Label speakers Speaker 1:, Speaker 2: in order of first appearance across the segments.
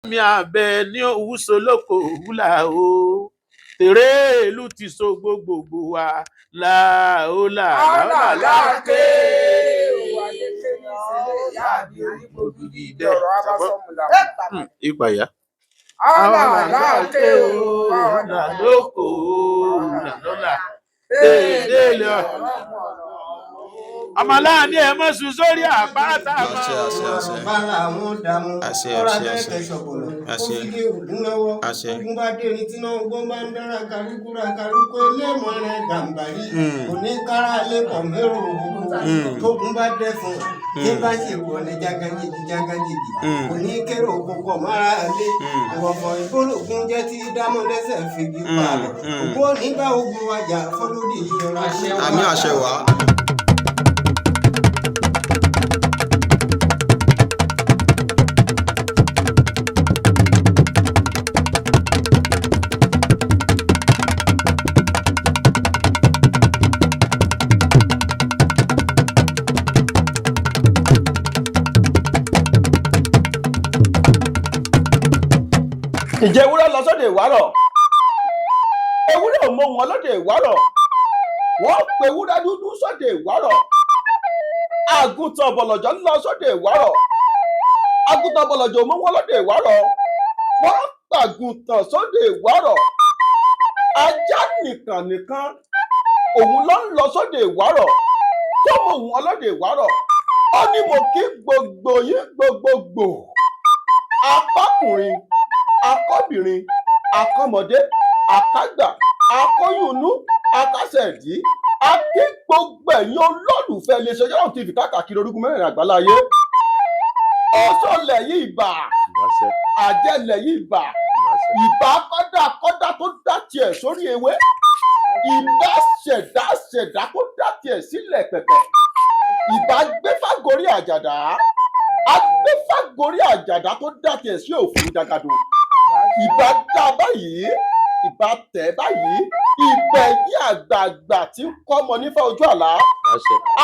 Speaker 1: Mi àbẹ ní òwúso lóko òwúlà o, tèrè ìlú ti so gbogbogbò wa láòlà láòlà láàké. Ìpàyà.
Speaker 2: Ọ̀là láàké o,
Speaker 1: ọ̀là lóko òwúlà lọ́là. Déédéé lọ. Ọmọláàní ẹ mọ̀ sùn sórí àpáta mọ́.
Speaker 3: Àṣẹ, àṣẹ, àṣẹ.
Speaker 4: Bára àwọn dààmú
Speaker 3: Àṣẹ,
Speaker 4: ọ̀rọ̀
Speaker 3: àṣẹ,
Speaker 4: abẹ́ẹ̀kẹ́
Speaker 3: àṣẹ.
Speaker 4: ṣọ̀bọ̀lọ̀ ó
Speaker 3: Àṣẹ.
Speaker 4: fi lé ògún lọ́wọ́.
Speaker 3: Àṣẹ.
Speaker 4: Ogun bá dé ní tíná ogun bá ń dára kálukúra kálukú eléèmọ̀ rẹ̀ gàǹbàrí kò ní kára lẹ́kọ̀ọ́ mẹ́rò ogun. Tógun bá dẹ́fun tí bá sì wọ̀ ní jágajìgì jágajìgì kò ní kérò ogun pọ̀ mọ́ra lé. Ìwọ̀fọ̀ ìgbólógún jẹ́ tí dámọ̀ lẹ́sẹ̀ fìgì pààrọ̀. Ògún òní bá ogun wájà fọlódì ìjọra.
Speaker 3: Àmì àṣẹ wá.
Speaker 5: Ìjẹ́ ewúrẹ́ lọ sóde ìwárọ̀, ewúrẹ́ ò mọ wọn lóde ìwárọ̀, wọ́n pe ewúrẹ́ dúdú sóde ìwárọ̀. Àgùntàn bọ̀lọ̀jọ̀ lọ sóde ìwárọ̀, àgùntàn bọ̀lọ̀jọ̀ ò mọ wọn lóde ìwárọ̀, wọ́n pàgùntàn sóde ìwárọ̀. Ajá nìkan nìkan òun ló ń lọ sóde ìwárọ̀ tó mọ òun lóde ìwárọ̀. Ó ní mo kí gbogbo yín gbogbogbò, akọkùnrin, akọbìnrin, akọmọdé, akágbà, akọyúnú, akásẹ̀dí, akí gbogbo ẹ̀yin olólùfẹ́ iléeṣẹ́ Ọlọ́run TV káàkiri orúkún mẹ́rin àgbáláyé. Oṣoolẹ̀ yìí ìbà, àjẹlẹ̀ yìí ìbà, ìbà kọ́dà kọ́dà tó dá tiẹ̀ sórí ewé, ìbà ṣẹ̀dá ṣẹ̀dá tó dá tiẹ̀ sílẹ̀ pẹ̀pẹ̀, ìbà gbéfágorí àjàdá, agbéfágorí àjàdá tó dá tiẹ̀ sí òfin jagado, ìbà dá báyìí, ìbà tẹ̀ báyìí, ìbẹ̀ yí àgbààgbà tí ń kọ́mọ nífà ojú àlá.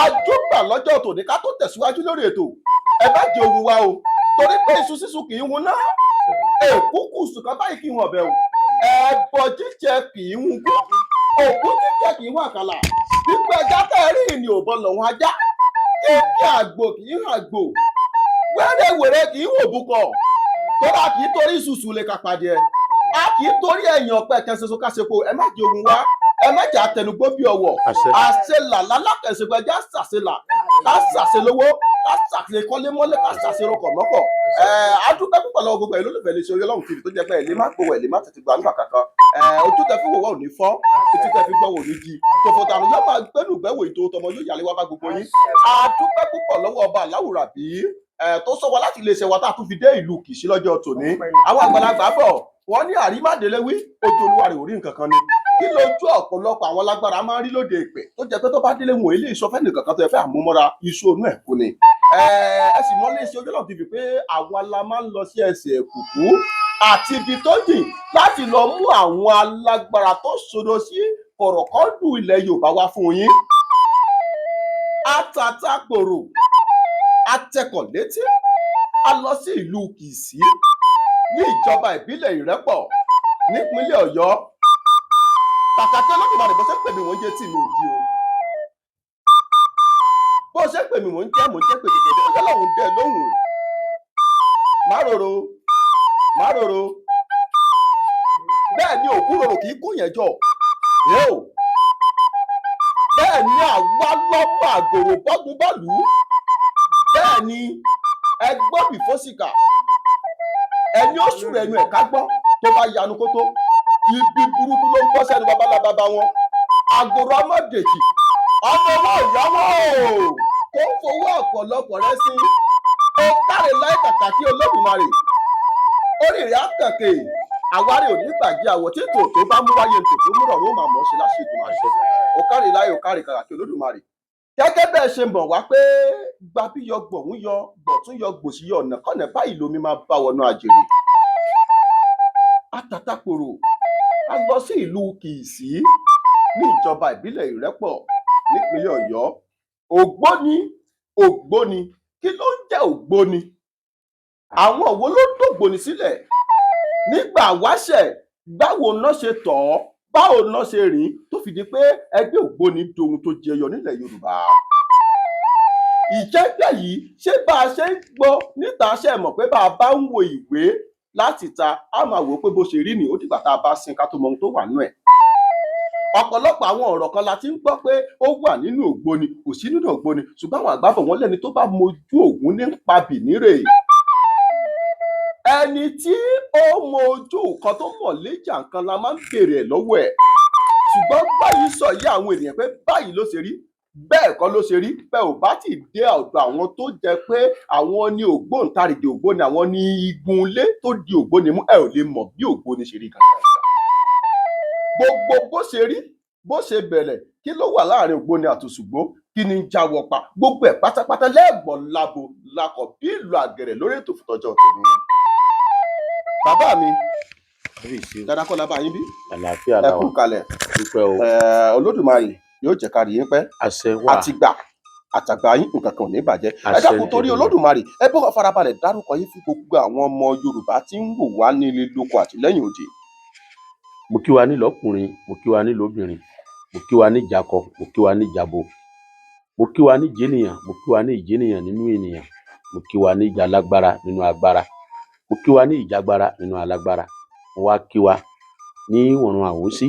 Speaker 5: Àjọgbà lọ́jọ́ tòní ká tó tẹ̀síwájú lórí ètò, ẹ bá jẹ ohun wa o, torí pé iṣu sísun kì í hun ná, èkúkú sùkàn báyìí kì í hun ọ̀bẹ o, ẹbọ jíjẹ kì í hun kú, òkú jíjẹ kì í hun àkàlà, gbígbẹ ẹja tẹ́ rí ìní òbọ lọ́wọ́n ajá, kíkí àgbò kì í hàn àgbò, wẹ́rẹ́wẹ́rẹ́ kì í wò búkọ, tóra kì í torí ṣùṣù lè kàpàdé ẹ, a kì í torí ẹ̀yìn ọ̀pẹ kẹsẹsọ kásẹ̀kọ. Ẹ má jẹ ohun wa, ẹ má jẹ àtẹnugbó bí ọwọ́. Àṣelà lálákẹ̀sẹ̀kọ, ẹjẹ́ àṣàṣelà, ká ṣàṣe lówó, ká ṣàṣe kọ́lé mọ́lé, ká ṣàṣe rọkọ̀ mọ́kọ̀. Ẹ adúpẹ́ púpọ̀ lọ́wọ́ gbogbo ẹ̀ lólùfẹ́ lè ṣe Orí Ọlọ́run TV tó jẹ́ pé ẹ̀ lè má gbowó, ẹ̀ lè má tètè gbà nígbà kankan. Ẹ ojú tẹ fi wò wá ò ní fọ́, etí tẹ fi gbọ́ wò ní di tòfòtàrùn yóò máa gbẹ́nu gbẹ́wò ètò tọmọ yóò yàlé wá bá gbogbo yín. Adúpẹ́ púpọ̀ lọ́wọ́ ọba aláwùrà bí ẹ tó sọ wa láti iléeṣẹ́ wa tá a tún fi dé ìlú Kìṣí lọ́jọ́ tòní. Àwọn àgbàlagbà bọ̀ wọ́n ní àrímádélé wí ojú olúwa rẹ̀ ò rí nǹkan kan ni. Kí lójú ọ̀pọ̀lọpọ̀ àwọn alágbára máa ń rí lóde ìpè tó jẹ́ pé tó bá délé wọn ilé ìsọfẹ́ nìkan kan tó yẹ fẹ́ àmúmọ́ra iṣu onú ẹ̀ kú ni. Ẹ sì mọ́ léṣe Ojú Ọlọ́run TV pé àwa la máa ń lọ sí ẹsẹ̀ kùkú àti ibi tó jìn láti lọ mú àwọn alágbára tó ṣodo sí kọ̀rọ̀kọ́dù ilẹ̀ Yorùbá wá fún yín. Àtàtàpòrò atẹkọ̀ létí a lọ sí ìlú Kìṣí ní ìjọba ìbílẹ̀ Ìrẹ́pọ̀ nípínlẹ̀ Ọ̀yọ́. Kàkà kí Olódùmarè bó ṣe ń pè mí mò ń jẹ́ tí mi ò di o, bó ṣe ń pè mí mò ń jẹ́ mò ń jẹ́ pé gègé ó yẹ lóhùn dẹ lóhùn. Má rorò, má rorò, bẹ́ẹ̀ ni òkú rorò kì í kó yẹn jọ yóò, bẹ́ẹ̀ ni àwa lọ́mọ àgòrò bọ́gun bọ́ọ̀lù, bẹ́ẹ̀ ni ẹgbọ́n bí fọ́sìkà ẹni ó sùn ẹnu ẹ̀ ká gbọ́ tó bá yanu kótó ibi burúkú ló ń bọ́ sẹ́nu babalábàbá wọn. Àgòrò ọmọdèjì ọmọ owó ìyàwó tó ń fowó ọ̀pọ̀lọpọ̀ rẹ sí ó káre láì kàkà kí Olódùmarè orí rẹ̀ á kànkè àwárí òní gbàgbé àwọ̀ tí tòótọ́ bá mú wáyé tòótọ́ mú rọ̀rùn ó máa mọ̀ ọ́ ṣe láṣẹ Èdùmàrè. Ó káre láì ó káre kàkà kí Olódùmarè. Gẹ́gẹ́ bẹ́ẹ̀ ṣe mọ̀ wá pé gbabí yọ gbọ̀hún yọ gbọ̀tún yọ gbòsì yọ ọ̀nà kọ́nà báyìí lomi máa bá wọnú àjèrè. Àtàtàpòrò a lọ sí ìlú Kìṣí ní ìjọba ìbílẹ̀ Ìrẹ́pọ̀ nípínlẹ̀ Ọ̀yọ́. Ògbóni, ògbóni, kí ló ń jẹ́ ògbóni? Àwọn wo ló dògbòni sílẹ̀ nígbà wáṣẹ̀? Báwo ná ṣe tọ̀ ọ́, báwo ná ṣe rìn tó fi di pé ẹgbẹ́ ògbóni dohun tó jẹyọ nílẹ̀ Yorùbá? Ìjẹ́gbẹ́ yìí, ṣé bá a ṣe ń gbọ́ níta, ṣe mọ̀ pé bá a bá ń wo ìwé láti ta, a máa wò ó pé bó ṣe rí ni ó dìgbà tá a bá sin ká tó mọ ohun tó wà nínú ẹ̀. Ọ̀pọ̀lọpọ̀ àwọn ọ̀rọ̀ kan la ti ń gbọ́ pé ó wà nínú ògbóni, kò sí nínú ògbóni, ṣùgbọ́n àwọn àgbà bọ̀ wọ́n lẹ́ni tó bá mojú Ògún ní pa bìnírè. Ẹni tí ó mojú nǹkan tó mọ̀ léjà nǹkan la máa ń béèrè ẹ̀ lọ́wọ́ ẹ̀. Ṣùgbọ́n báyìí sọ yé àwọn ènìyàn pé báyìí ló ṣe rí, bẹ́ẹ̀ kọ́ ló ṣe rí. Bẹ́ẹ̀ ò bá ti dé ọ̀dọ̀ àwọn tó jẹ́ pé àwọn ní ògbóǹtarìgì ògbóni, àwọn ní igun ilé tó di ògbóni mú, ẹ ò lè mọ̀ bí ògbóni ṣe rí gangan. Gbogbo bó ṣe rí, bó ṣe bẹ̀rẹ̀, kí ló wà láàrin ògbóni àtòṣùgbó, kí ni ń jáwọ́ pa, gbogbo ẹ̀ pátápátá lẹ́ẹ̀gbọ́n lábo lakọ̀ bí ìlú àgẹ̀rẹ̀ lórí ètò fún tọjọ́ tòní. Bàbá mi, dáadáa kọ́ la bá yín bí?
Speaker 1: Àlàáfíà
Speaker 5: Ẹ
Speaker 1: làwà.
Speaker 5: kú kalẹ̀.
Speaker 1: Dúpẹ́ o.
Speaker 5: Olódùmarè yóò jẹ́ ká rí yín pẹ́.
Speaker 1: Àṣẹ wà.
Speaker 5: Àtìgbà àtàgbà yín, nǹkan kan ò ní bàjẹ́. Ẹ
Speaker 1: Àṣẹ.
Speaker 5: dákun, torí
Speaker 1: Ìdùnnú.
Speaker 5: Olódùmarè, ẹ bọ́ farabalẹ̀ dárúkọ yín fún gbogbo àwọn ọmọ Yorùbá tí ń wò wá nílé lóko àti lẹ́yìn odi.
Speaker 1: Mo kí wa nílọkùnrin, mo kí wa nílòbìnrin, mo kí wa níjàkọ, mo kí wa níjàbo, mo kí wa níjẹnìyàn, mo kí wa ní ìjẹnìyàn nínú ènìyàn, mo kí wa ní ìjàlágbára nínú agbára, mo kí wa ní ìjàgbára nínú alágbára. Mo wá kí wa ní ọ̀run àwòsí,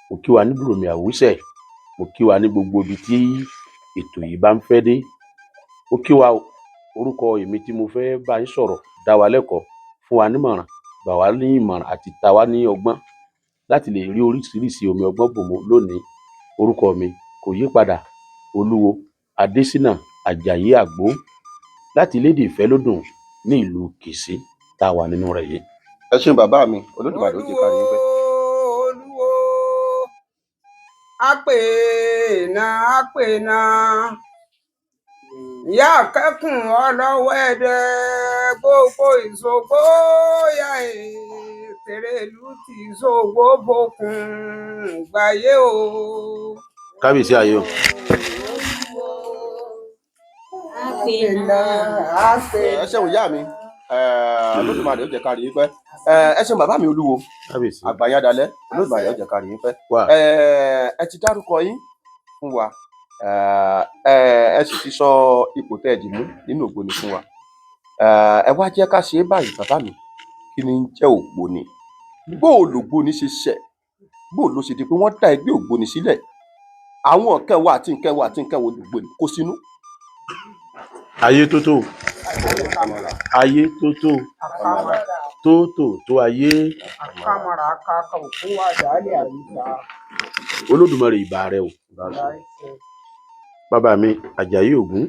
Speaker 1: mo kí wa ní bùrùmí àwùsẹ̀, mo kí wa ní gbogbo ibi tí ètò yìí bá ń fẹ́ dé. Mo kí wa o. Orúkọ èmi tí mo fẹ́ bá yín sọ̀rọ̀, dá wa lẹ́kọ̀ọ́, fún wa nímọ̀ràn, gbà wá ní ìmọ̀ràn àti ta wá ní ọgbọ́n láti lè rí oríṣiríṣi omi ọgbọ́n bò mú lónìí, orúkọ mi kò yí padà, Olúwo Adésínà Àjàyí Àgbó, láti ilédè Ìfẹ́lódùn ní ìlú Kìṣí tá a wà nínú rẹ̀ yìí.
Speaker 5: Ẹ ṣeun bàbá mi, Olódùmarè ó jẹ́ ká rí yín pẹ́.
Speaker 2: Olúwo, àpènà àpènà, ìyá akẹ́kùn ọlọ́wọ́ ẹ̀dẹ, gbogbo ìṣògbó yà, tèrèlú ti ṣògbó fòkun gbàyé o.
Speaker 1: Kábíyèsí ayé o.
Speaker 2: Àpènà àpènà.
Speaker 5: Ẹ ṣeun ìyá mi, Olódùmarè ó jẹ́ ká rí yín pẹ́. Ẹ ṣeun bàbá mi Olúwo.
Speaker 1: Kábíyèsí.
Speaker 5: Àgbàyàdalẹ, Olódùmarè ó jẹ́ ká rí yín pẹ́.
Speaker 1: Wà.
Speaker 5: Ẹ ti dárúkọ yín fún wa, ẹ sì ti sọ ipò tẹ́ ẹ dì mú nínú ògbóni fún wa. Ẹ wá jẹ́ ká ṣe é báyìí, bàbá mi, kí ni ń jẹ́ ògbóni? Bó o lògbóni ṣe ṣẹ̀, bó o ló ṣe di pé wọ́n dá ẹgbẹ́ ògbóni sílẹ̀, àwọn nǹkan wo àti nǹkan wo àti nǹkan wo lògbóni kó sínú?
Speaker 1: Ayé tó tó, ayé tó tó, tó tó tó ayé.
Speaker 2: Akámọ̀rà akáka òkú wa dálé àyíká.
Speaker 1: Olódùmarè, ìbà rẹ o. Bàbá mi Àjàyí Ògún,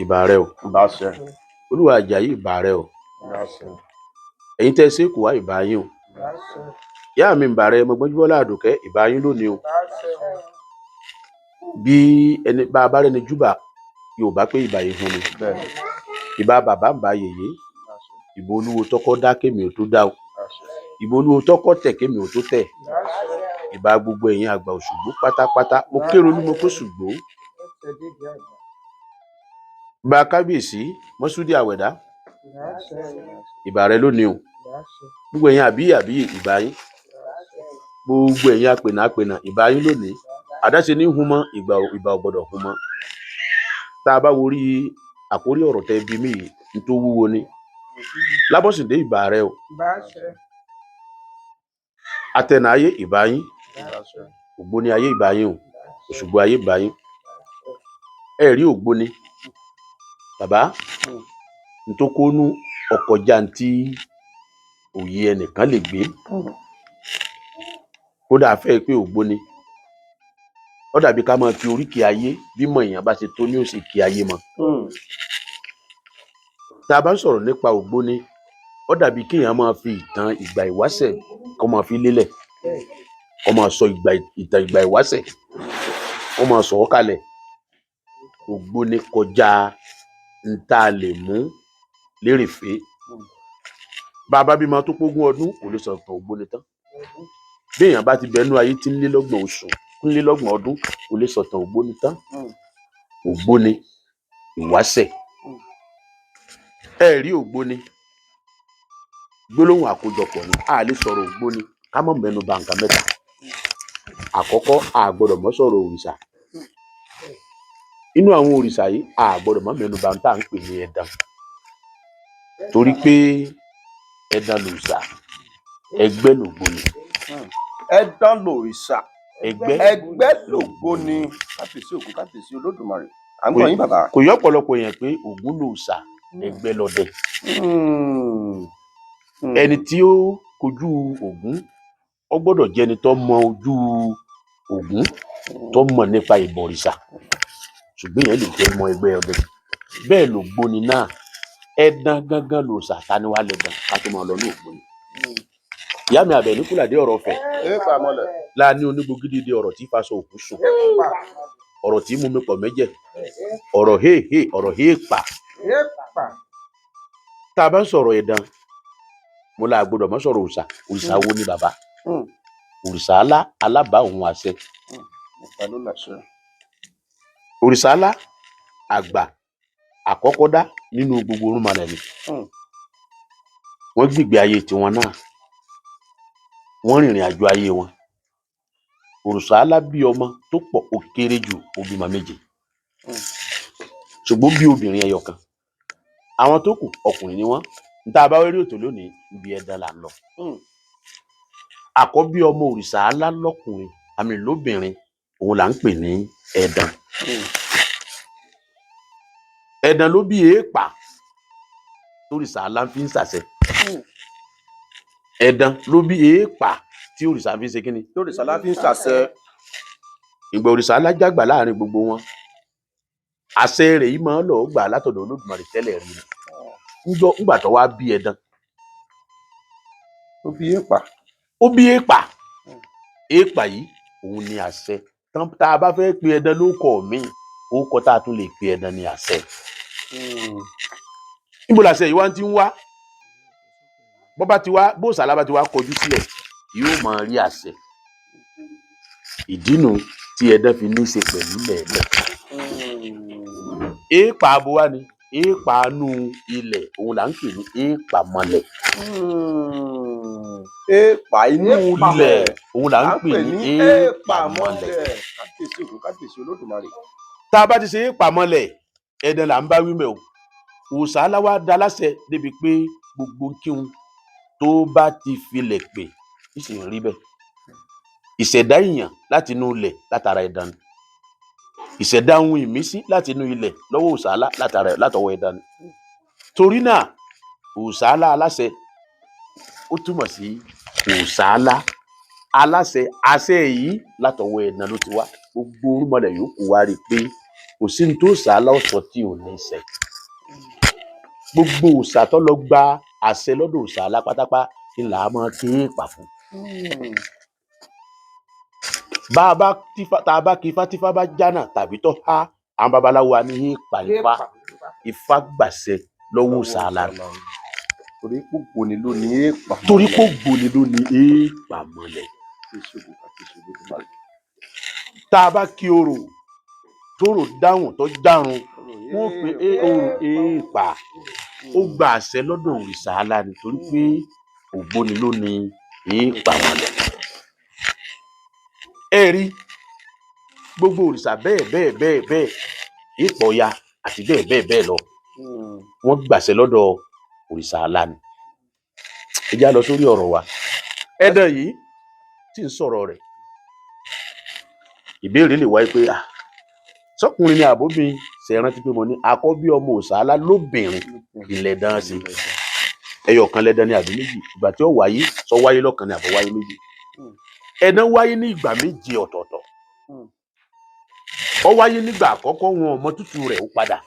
Speaker 1: ìbà rẹ o. Olúwa Àjàyí, ìbà rẹ o. Ẹ̀yin tẹ́ ẹ ṣe kò wá, ìbà yín o. Ìyá mi, ìbà rẹ. Mọgbọnjúbọlá Àdùkẹ́, ìbà yín lónìí o. Bí ẹni bá a bá rẹni júbà, Yorùbá pé ìbà yìí hun ni. Ìbà bàbá ń bá yèyé, ìbò Olúwo tọkọ dá kémi ò tó dá o, ìbò Olúwo tọkọ tẹ kémi ò tó tẹ, ìbà gbogbo ẹ̀yin àgbà Òṣùgbó pátápátá. Mo kéré olúmọ kó ṣùgbó, ìbà kábíyèsí Mọ́súdì Àwẹ̀dá, ìbà rẹ lónìí o. Gbogbo ẹ̀yin àbíyè àbíyè, ìbà yín. Gbogbo ẹ̀yin apènà apènà, ìbà yín lónìí. Àdáṣe ní hun mọ́ ìgbà, ìbà ò gbọ́dọ̀ hun mọ́. Tá a bá wo orí àkórí ọ̀rọ̀ tẹ́ bí mi yìí, ní tó wúwo ni. Lábọ́sìndé, ìbà rẹ o. Atẹnà ayé, ìbà yín. Ògbóni ayé, ìbà yín o. Òṣùgbó ayé, ìbà yín. Ẹ rí ògbóni bàbá ntókónú ọkọjá ntí òye ẹnìkan lè gbé. Kódà fẹ́ pé ògbóni ó dàbí ká máa fi oríkì ayé, bímọ èèyàn bá ṣe tó ní ó sì kí ayé mọ. Tá a bá ń sọ̀rọ̀ nípa ògbóni, ó dàbí kéèyàn máa fi ìtàn ìgbà ìwáṣẹ̀ kó máa fi lélẹ̀, kó máa sọ ìgbà ìtàn ìgbà ìwáṣẹ̀, kó máa sọ ọ́ kalẹ̀. Ògbóni kọjá n tá a lè mú lérèfé. Bá a bá bímọ tó pógún ọdún, kò lè sọ̀tàn ògbóni tán. Bí èèyàn bá ti bẹnu ayé tí ń lé lọ́gbọ̀n oṣù, ń lé lọ́gbọ̀n ọdún, kò lè sọ̀tàn ògbóni tán. Ògbóni ìwáṣẹ̀. Ẹ rí ògbóni, gbólóhùn àkójọpọ̀ ni. A lè sọ̀rọ̀ ògbóni ká má mẹ́nu bà nǹkan mẹ́ta. Àkọ́kọ́, a gbọ́dọ̀ mọ́ sọ̀rọ̀ òrìṣà. Inú àwọn òrìṣà yìí, a gbọ́dọ̀ mọ́ mẹ́nu bà tá à ń pè ní ẹ̀dàn, torí pé ẹ̀dàn lòòṣà, ẹgbẹ́ lògbóni.
Speaker 5: Ẹdán lòrìṣà,
Speaker 1: ẹgbẹ́
Speaker 5: ẹgbẹ́ lògbóni. Kábíyèsí Ògún, kábíyèsí Olódùmarè, à ń gbọ́ yín, bàbá.
Speaker 1: Kò yọ ọ̀pọ̀lọpọ̀ èèyàn pé Ògún lòòṣà, ẹgbẹ́ lọdẹ. Ẹni tí ó kojú Ògún, ó gbọ́dọ̀ jẹ́ ẹni tó mọ ojú Ògún, tó mọ̀ nípa ìbọ̀rìṣà, ṣùgbọ́n èèyàn lè jẹ́ mọ ẹgbẹ́ ọdẹ. Bẹ́ẹ̀ lògbóni náà, ẹdán gángan lòòṣà. Ta ni wàá lẹdán ká tó máa lọ ní ògbóni? Ìyá mi Àbẹ̀ní Kúlàdé, ọ̀rọ̀ fẹ̀
Speaker 5: Èèpà mọ́lẹ̀.
Speaker 1: Láàánú onígbogídé, ọ̀rọ̀ tí faṣọ òkú sùn, ọ̀rọ̀ tí mú mi pọ̀ mẹ́jẹ̀, ọ̀rọ̀ héhè, ọ̀rọ̀ héèpà.
Speaker 2: Èèpà.
Speaker 1: Tá a bá ń sọ̀rọ̀ ẹ̀dán, mo là gbọ́dọ̀ mọ́ sọ̀rọ̀ òòṣà. Òrìṣà wo ni, bàbá? Òrìṣà alá alábàá òun àṣẹ.
Speaker 5: Nípa ló làṣẹ.
Speaker 1: Òrìṣà alá àgbà àkọ́kọ́ dá nínú gbogbo orúnmọlẹ̀ ni. Wọ́n gbìgbé ayé tiwọn náà, wọ́n rìnrìn àjò ayé wọn. Òrìṣà alá bí ọmọ tó pọ̀, ó kéré jù, ó bímọ 7, ṣùgbọ́n bí obìnrin ẹyọ kan, àwọn tó kù ọkùnrin ni wọ́n. Níta bá rí ètò lónìí, ibi ẹ̀dán là ń lọ. Àkọ́bí ọmọ òrìṣà alá lọ́kùnrin àmì lóbìnrin, òun là ń pè ní ẹ̀dán. Ẹ̀dán ló bí èèpà tórìṣà alá fi ń ṣàṣẹ. Ẹ̀dán ló bí èèpà tí òrìṣà fi ń ṣe kíni?
Speaker 5: Lórìṣà la fi ń ṣàṣẹ.
Speaker 1: Ìgbà òrìṣà alájàgbà láàrin gbogbo wọn, àṣẹ rẹ̀ yìí máa ń lọ gbà látọ̀dọ̀ Olódùmarè tẹ́lẹ̀ rí ni. Ńjọ́ ńgbà tó wá bí ẹ̀dán,
Speaker 5: Ó bí èèpà.
Speaker 1: Ó bí èèpà. Èèpà yìí, òun ni àṣẹ. Tán tá a bá fẹ́ pe ẹ̀dán lóko míì, orúkọ tá a tún lè pe ẹ̀dán ní àṣẹ. Níbo làṣẹ yìí wá ti ń wá? Bó bá ti wá, bó sàlá bá ti wá kọjú sílẹ̀, yóò máa rí àṣẹ. Ìdínú tí ẹ̀dán fi ní í ṣe pẹ̀lú lẹ̀ẹ́lẹ̀. Èèpà abo wá ni èèpà nú ilẹ̀, òun là ń pè ní èèpà mọlẹ̀.
Speaker 5: Èèpà inú
Speaker 1: ilẹ̀,
Speaker 5: ilẹ̀
Speaker 1: òun là
Speaker 5: là
Speaker 1: ń pè ní èèpà
Speaker 5: èèpà
Speaker 1: mọlẹ̀.
Speaker 5: Mọ́lẹ̀. Kábíyèsí Ògún, kábíyèsí Olódùmarè.
Speaker 1: Tá a bá ti ṣe èèpà mọlẹ̀, ẹ̀dán là ń bá wí mẹ́ o. Òòṣà aláwa dá láṣẹ débi pé gbogbo kíhun tó bá ti filẹ̀ pè é sì ń rí bẹ́ẹ̀. Ìṣẹ̀dá èèyàn láti inú ilẹ̀ látara ẹ̀dán ni. Ìṣẹ̀dá ohun ìmísí láti inú ilẹ̀ lọ́wọ́ òòṣà alá látara látọwọ́ ẹ̀dán ni. Torí náà, òòṣà alá aláṣẹ, ó túmọ̀ sí òòṣà alá aláṣẹ. Àṣẹ yìí látọwọ́ ẹ̀dán ló ti wá. Gbogbo orúnmọlẹ̀ yòókù wá rí i pé kò sí ní tó òòṣà alá ọ̀sọ̀ tí ò ní ṣẹ. Gbogbo òòṣà tó lọ gba àṣẹ lọ́dọ̀ òòṣà alá pátápátá ni là á máa ké pà fún. Bá a bá tífá, tá a bá kí ifá, tífá bá jánà tàbí tó há, àwọn babaláwo wa ní èèpà ifá, ifá gbàṣẹ lọ́wọ́ òòṣà alá ni.
Speaker 5: Torí pòpò ni ló ní èèpà.
Speaker 1: Torí pé ògbóni ló ní èèpà mọ́lẹ̀.
Speaker 5: Kábíyèsí Ògún, kábíyèsí Olódùmarè.
Speaker 1: Tá a bá kí orò, tóró dáhùn, tó dárun, wọn pe é orò èèpà, ó gba àṣẹ lọ́dọ̀ òrìṣà alá ni, torí pé ògbóni ló ní èèpà mọ́lẹ̀. Ẹ rí gbogbo òrìṣà bẹ́ẹ̀ bẹ́ẹ̀ bẹ́ẹ̀ bẹ́ẹ̀, èèpà Ọya àti bẹ́ẹ̀ bẹ́ẹ̀ bẹ́ẹ̀ lọ, wọ́n gbàṣẹ lọ́dọ̀ òrìṣà alá ni. Ẹ já lọ sórí ọ̀rọ̀ wa. Ẹ̀dán yìí tí ń sọ̀rọ̀ rẹ̀, ìbéèrè lè wáyé pé, ah, sọkùnrin ni àbóbìn? Ṣe é rántí pé mo ní àkọ́bí ọmọ òòṣà alá lóbìnrin ilẹ̀ dán sí ẹyọ kan lẹ́dán ní àbí méjì? Ìgbà tí ó wáyé, sọ wáyé lọ́kan ní àbọ̀ wáyé méjì? Ẹ̀dán wáyé ní ìgbà 7 ọ̀tọ̀ọ̀tọ̀. Ó wáyé nígbà àkọ́kọ́, wọn ò mọ tútù rẹ̀, ó padà.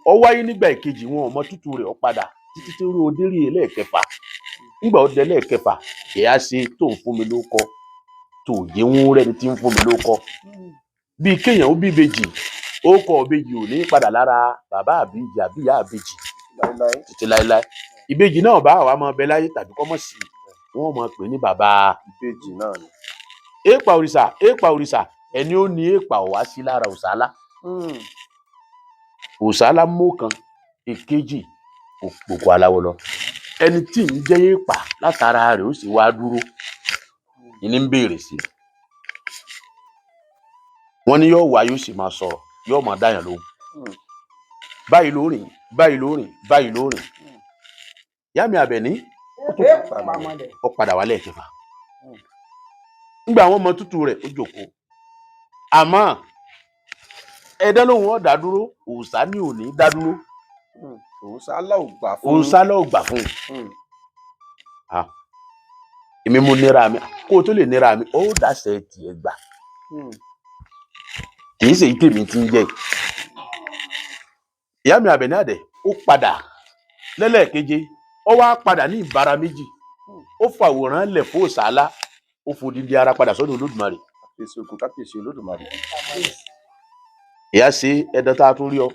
Speaker 1: Ó wáyé nígbà ìkejì, wọn ò mọ tútù rẹ̀, ó padà, títí tí ó dérí ẹlẹ́ẹ̀kẹfà. Nígbà ó dé ẹlẹ́ẹ̀kẹfà, kì á ṣe tó ń fún mi lóko tó jẹ́ wọn rẹ́ni tí ń fún mi lóko. Bíi kéèyàn ó bí ìbejì, ó kọ ìbejì ò ní padà lára bàbá àbíjì àbí ìyá àbíjì
Speaker 5: Láíláí.
Speaker 1: títí láéláé. Ìbejì náà bá àwa máa bẹ láyé tàbí kọ́ mọ̀ sí, wọ́n máa pè ní bàbá
Speaker 5: Ìbejì náà ni.
Speaker 1: Èèpà òrìṣà, èèpà òrìṣà, ẹni ó ní èèpà ò wá sí lára òòṣà alá. Òòṣà alá mú kan, Èkejì kò gboko aláwo lọ. Ẹni tí ń jẹ́ èèpà látara rẹ̀ ó sì wá dúró ìní ń béèrè sí i. Wọ́n ní yóò wá, yóò sì máa sọ̀rọ̀, yóò máa dáyàn lóhùn. Báyìí ló rìn, báyìí ló rìn, báyìí ló rìn. Ìyá mi Àbẹ̀ní, ó tún
Speaker 2: Pamọ́lẹ̀.
Speaker 1: ó padà wálé ẹ̀kẹfà. Nígbà àwọn ọmọ tútù rẹ̀, ó jókòó. Àmọ́ ẹ̀dá lòun ọ̀ dá dúró, òòṣà ní òní dá dúró.
Speaker 5: Òòṣà ò gbà fún.
Speaker 1: Òòṣà ló gbà fún un. Èmi mo nira mi, kó o tó lè nira mi, ó dàṣẹ tiẹ̀ gbà. Kì í ṣe èyí tèmi ti ń jẹ yìí. Ìyá mi Àbẹ̀ní Àdẹ̀, ó padà lẹ́lẹ́ẹ̀keje, ó wá padà ní ìbára méjì. Ó fàwòrán lẹ̀ fún òòṣà, ó fòdìdí ara padà sọ́dọ̀ Olódùmarè.
Speaker 5: Kábíyèsí ogun, kábíyèsí Olódùmarè.
Speaker 1: Ìyá ṣe ẹdán tá a tún rí ọ,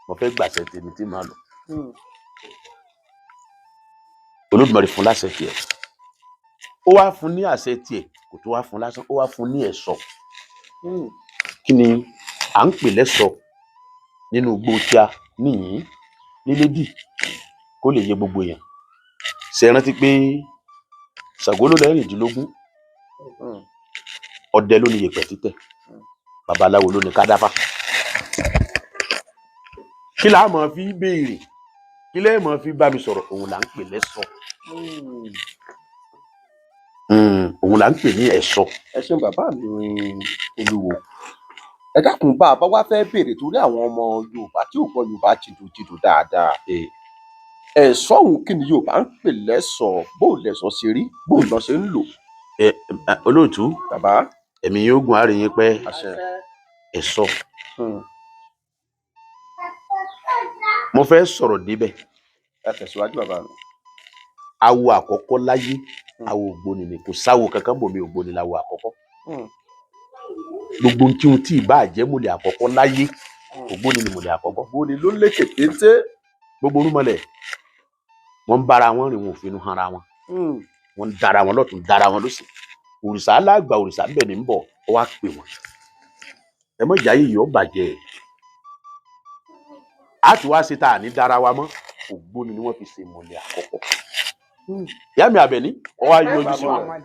Speaker 1: mo fẹ́ gbàṣẹ tèmi tí màá lọ. Olódùmarè fún láṣẹ tiẹ̀. Ó wá fún ní àṣẹ tiẹ̀, kò tó wá fún lásán, ó wá fún ní ẹ̀ṣọ́. Kí ni à ń pè lẹ́ṣọ̀ nínú igbó tíá níyìn nílédì kó lè yé gbogbo èèyàn? Ṣe é rántí pé Ṣàngó ló lẹ́rìndínlógún, ọdẹ ló ní yẹ̀pẹ̀ títẹ̀, babaláwo ló ní kádàfà. Kí là á máa fi béèrè, kí lẹ́ẹ̀ máa fi bá mi sọ̀rọ̀? Òun là ń pè lẹ́ṣọ̀. Òun là ń pè ní ẹ̀ṣọ́.
Speaker 5: Ẹ ṣeun bàbá mi Olúwo. Ẹ dákun, bá a bá wá fẹ́ béèrè, torí àwọn ọmọ Yorùbá tí ò gbọ́ Yorùbá jìndòjìndò dáadáa, ẹ̀ṣọ́ òun, kí ni Yorùbá ń pè lẹ́ṣọ̀ọ́? Bó lẹ̀ṣọ́ ṣe rí, bó lọ ṣe ń lò?
Speaker 1: Ẹ olóòtú,
Speaker 5: Bàbá.
Speaker 1: Ẹ̀mí yóò gùn, àárín yín pẹ́.
Speaker 5: Àṣẹ.
Speaker 1: Ẹ̀ṣọ́, mo fẹ́ sọ̀rọ̀ débẹ̀.
Speaker 5: Ẹ tẹ̀síwájú, bàbá mi.
Speaker 1: Awo àkọ́kọ́ láyé, awo ògbóni ni. Kò sáwo kankan bòmí, ògbóni láwo àkọ́kọ́. Gbogbo ohun tí ohun tí ì bá jẹ́ mọ̀lẹ̀ àkọ́kọ́ láyé, ògbóni ni mọ̀lẹ̀ àkọ́kọ́.
Speaker 5: Ògbóni ló lékè téńté.
Speaker 1: Gbogbo orúmọlẹ̀ wọ́n ń bára wọn rìn, wọn ò finú hanra wọn. Wọ́n ń dara wọn lọ́tùn, dara wọn lósì. Òrìṣà alágbà, òrìṣà ń bẹ̀ ní ń bọ̀, ó wá pè wọ́n: ẹ mọ̀ jáyé yìí ó bàjẹ́, á ti wá ṣe tá a ní dára wa mọ́. Ògbóni ni wọ́n fi ṣe mọ̀lẹ̀ àkọ́kọ́. Ìyá mi Àbẹ̀ní, ó wá yọjú sí wọn.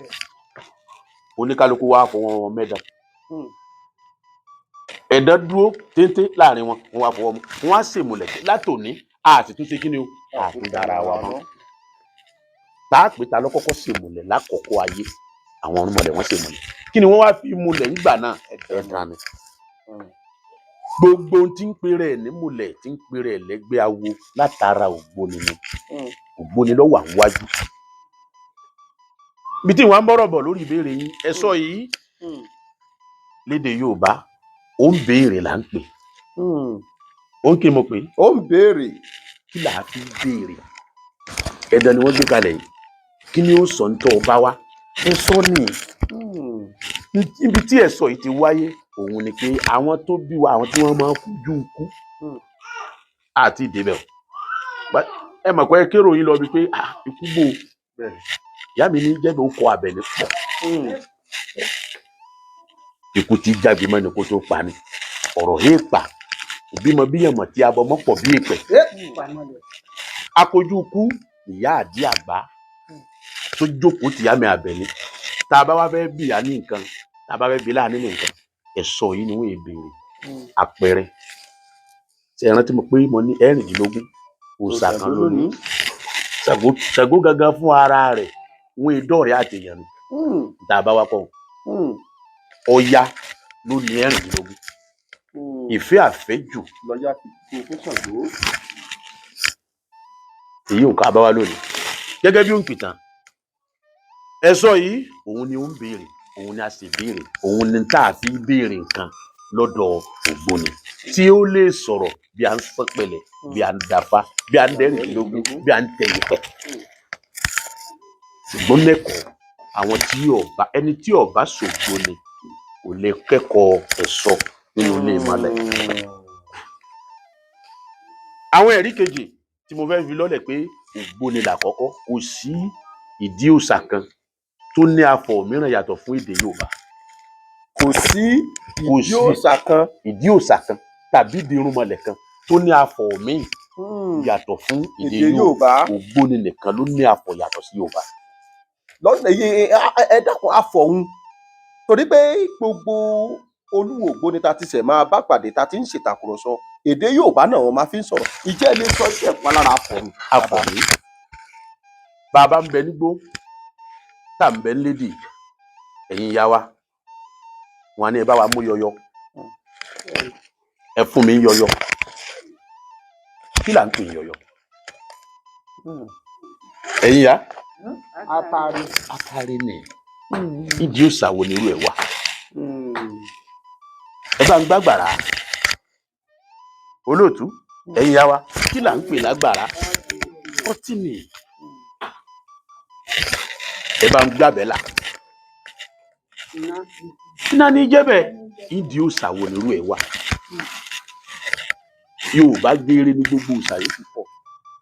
Speaker 1: Oníkálukú wá fọwọ́ wọn mẹ́dàn. Ẹ̀dán dúró téńté láàrin wọn, wọn wá fọwọ́ mu, wọn á ṣèmùlẹ̀ látòní àti tún ṣe kí ni o, àtún dára wa mọ́. Tá a pè ta ló kọ́kọ́ ṣèmùlẹ̀ lákọ̀ọ́kọ́ ayé? Àwọn ọ̀rúnmọlẹ̀ wọ́n ṣèmùlẹ̀. Kí ni wọ́n wá fi múlẹ̀ ńgbà náà? Ẹ̀dán ni. Gbogbo ohun tí ń pèrè ẹ̀ nímùlẹ̀, tí ń pèrè ẹ̀ lẹ́gbẹ́ awo, látara ògbóni ni. Ògbóni ló wà níwájú ibi tí wọ́n á ń bọ̀rọ̀ bọ̀ lórí ìbéèrè yín. Ẹ̀sọ́ yìí, lédè Yorùbá, ó ń béèrè là ń pè. Ó ń kí mo pè?
Speaker 5: Ó ń béèrè.
Speaker 1: Kí là á fi béèrè? Ẹ̀dán ni wọ́n gbé kalẹ̀ yìí. Kí ni ó sọ ní tó o bá wá? Ẹ̀sọ́ ni. Ibi tí ẹ̀sọ́ yìí ti wáyé, òun ni pé àwọn tó bí wa, àwọn tí wọ́n máa ń fojú ikú àti ìdébẹ̀ o. Ẹ mọ̀ pé kérò yín lọ bí pé ikú bò. Ìyá mi ní jẹ́bi ó kọ Àbẹ̀ní pọ̀. Ikú tí jágbe mọ́ni kó tó pa ni ọ̀rọ̀ èèpà òbímọ bíyànmọ̀ tí abọmọ pọ̀ bí èèpẹ̀. Akojú ikú, ìyá àdí àgbá tó jókòó tìyá mi Àbẹ̀ní. Tá a bá wá fẹ́ bìyà ní nǹkan, tá a bá fẹ́ bí láàánú ní nǹkan, ẹ̀sọ́ yìí ni wọ́n èbèrè. Àpẹẹrẹ, ṣe é rántí mo pé mo ní 16 òòṣà kan lónìí? Ṣàngó, Ṣàngó gangan fún ara rẹ̀, wọ́n èdè àtẹ̀yàn ni. Tá a bá wá kọ́, Ọya ló ní 16. Ìfẹ́ àfẹ́jù
Speaker 5: Lọ́yà fi kú fún Ṣàngó.
Speaker 1: Èyí ò ká bá wa lónìí gẹ́gẹ́ bí òǹpìtàn. Ẹ̀sọ́ yìí, òun ni ó ń béèrè, òun ni a sì béèrè, òun ni tá a fi béèrè nǹkan lọ́dọ̀ ògbóni tí ó lè sọ̀rọ̀ bí a ń sánpẹ̀lẹ̀, bí a ń dáfá, bí a ń dẹ́rìndínlógún, bí a ń tẹ ìpẹ́. Ṣùgbọ́n lẹ́kọ̀ọ́ àwọn tí ọba, ẹni tí ọba ṣògbóni kò lè kẹ́kọ̀ọ́ ẹ̀sọ́ nínú ilé ìmọ̀lẹ̀. Àwọn ẹ̀rí kejì tí mo fẹ́ fi lọ́lẹ̀ pé ògbóni làkọ́kọ́, kò sí ìdí òòṣà kan tó ní afọ̀ mìíràn yàtọ̀ fún èdè Yorùbá.
Speaker 5: Kò sí
Speaker 1: Kò
Speaker 5: ìdí
Speaker 1: sí.
Speaker 5: òòṣà kan
Speaker 1: Ìdí òòṣà kan tàbí ìdí irúnmọlẹ̀ kan tó ní afọ̀ míì. Yàtọ̀ fún èdè
Speaker 5: Èdè
Speaker 1: Yorùbá.
Speaker 5: Yorùbá.
Speaker 1: Ògbóni nìkan ló ní àfọ̀ yàtọ̀ sí Yorùbá.
Speaker 5: Lọ́nà yìí, ẹ dákun, àfọ̀hún, torí pé gbogbo olúwo Ògbóni ta ti sẹ̀ máa bá pàdé, ta ti ń ṣètàkùrọ̀sọ, èdè Yorùbá náà wọ́n máa fi ń sọ̀rọ̀. Ìjẹ́ ilé sọ iṣẹ́ ìpa lára àfọ̀hún?
Speaker 1: Àfọ̀ ní bàbá ń bẹ nígbó, tá à ń bẹ nílédì, ẹ̀yin ìyá wa, wọn á ní ẹ bá wa mú yọyọ, ẹ fún mi ń yọyọ. Kí là ń pè ní yọyọ, ẹ̀yin ìyá?
Speaker 2: Àtàrí.
Speaker 1: Atare ni. Ìdí òòṣà wo ni irú ẹ̀ wà? Ẹ bá ń gbàgbàrá, olóòtú. Ẹ̀yin ìyá wa, kí là ń pè lágbàrá? Ọtí ni. Ẹ bá ń gbàbẹ́là.
Speaker 2: Iná.
Speaker 1: Iná ní jẹ́ bẹ́ẹ̀. Ìdí òòṣà wo ni irú ẹ̀ wà? Yorùbá gbére ní gbogbo òòṣà yòókù pọ̀.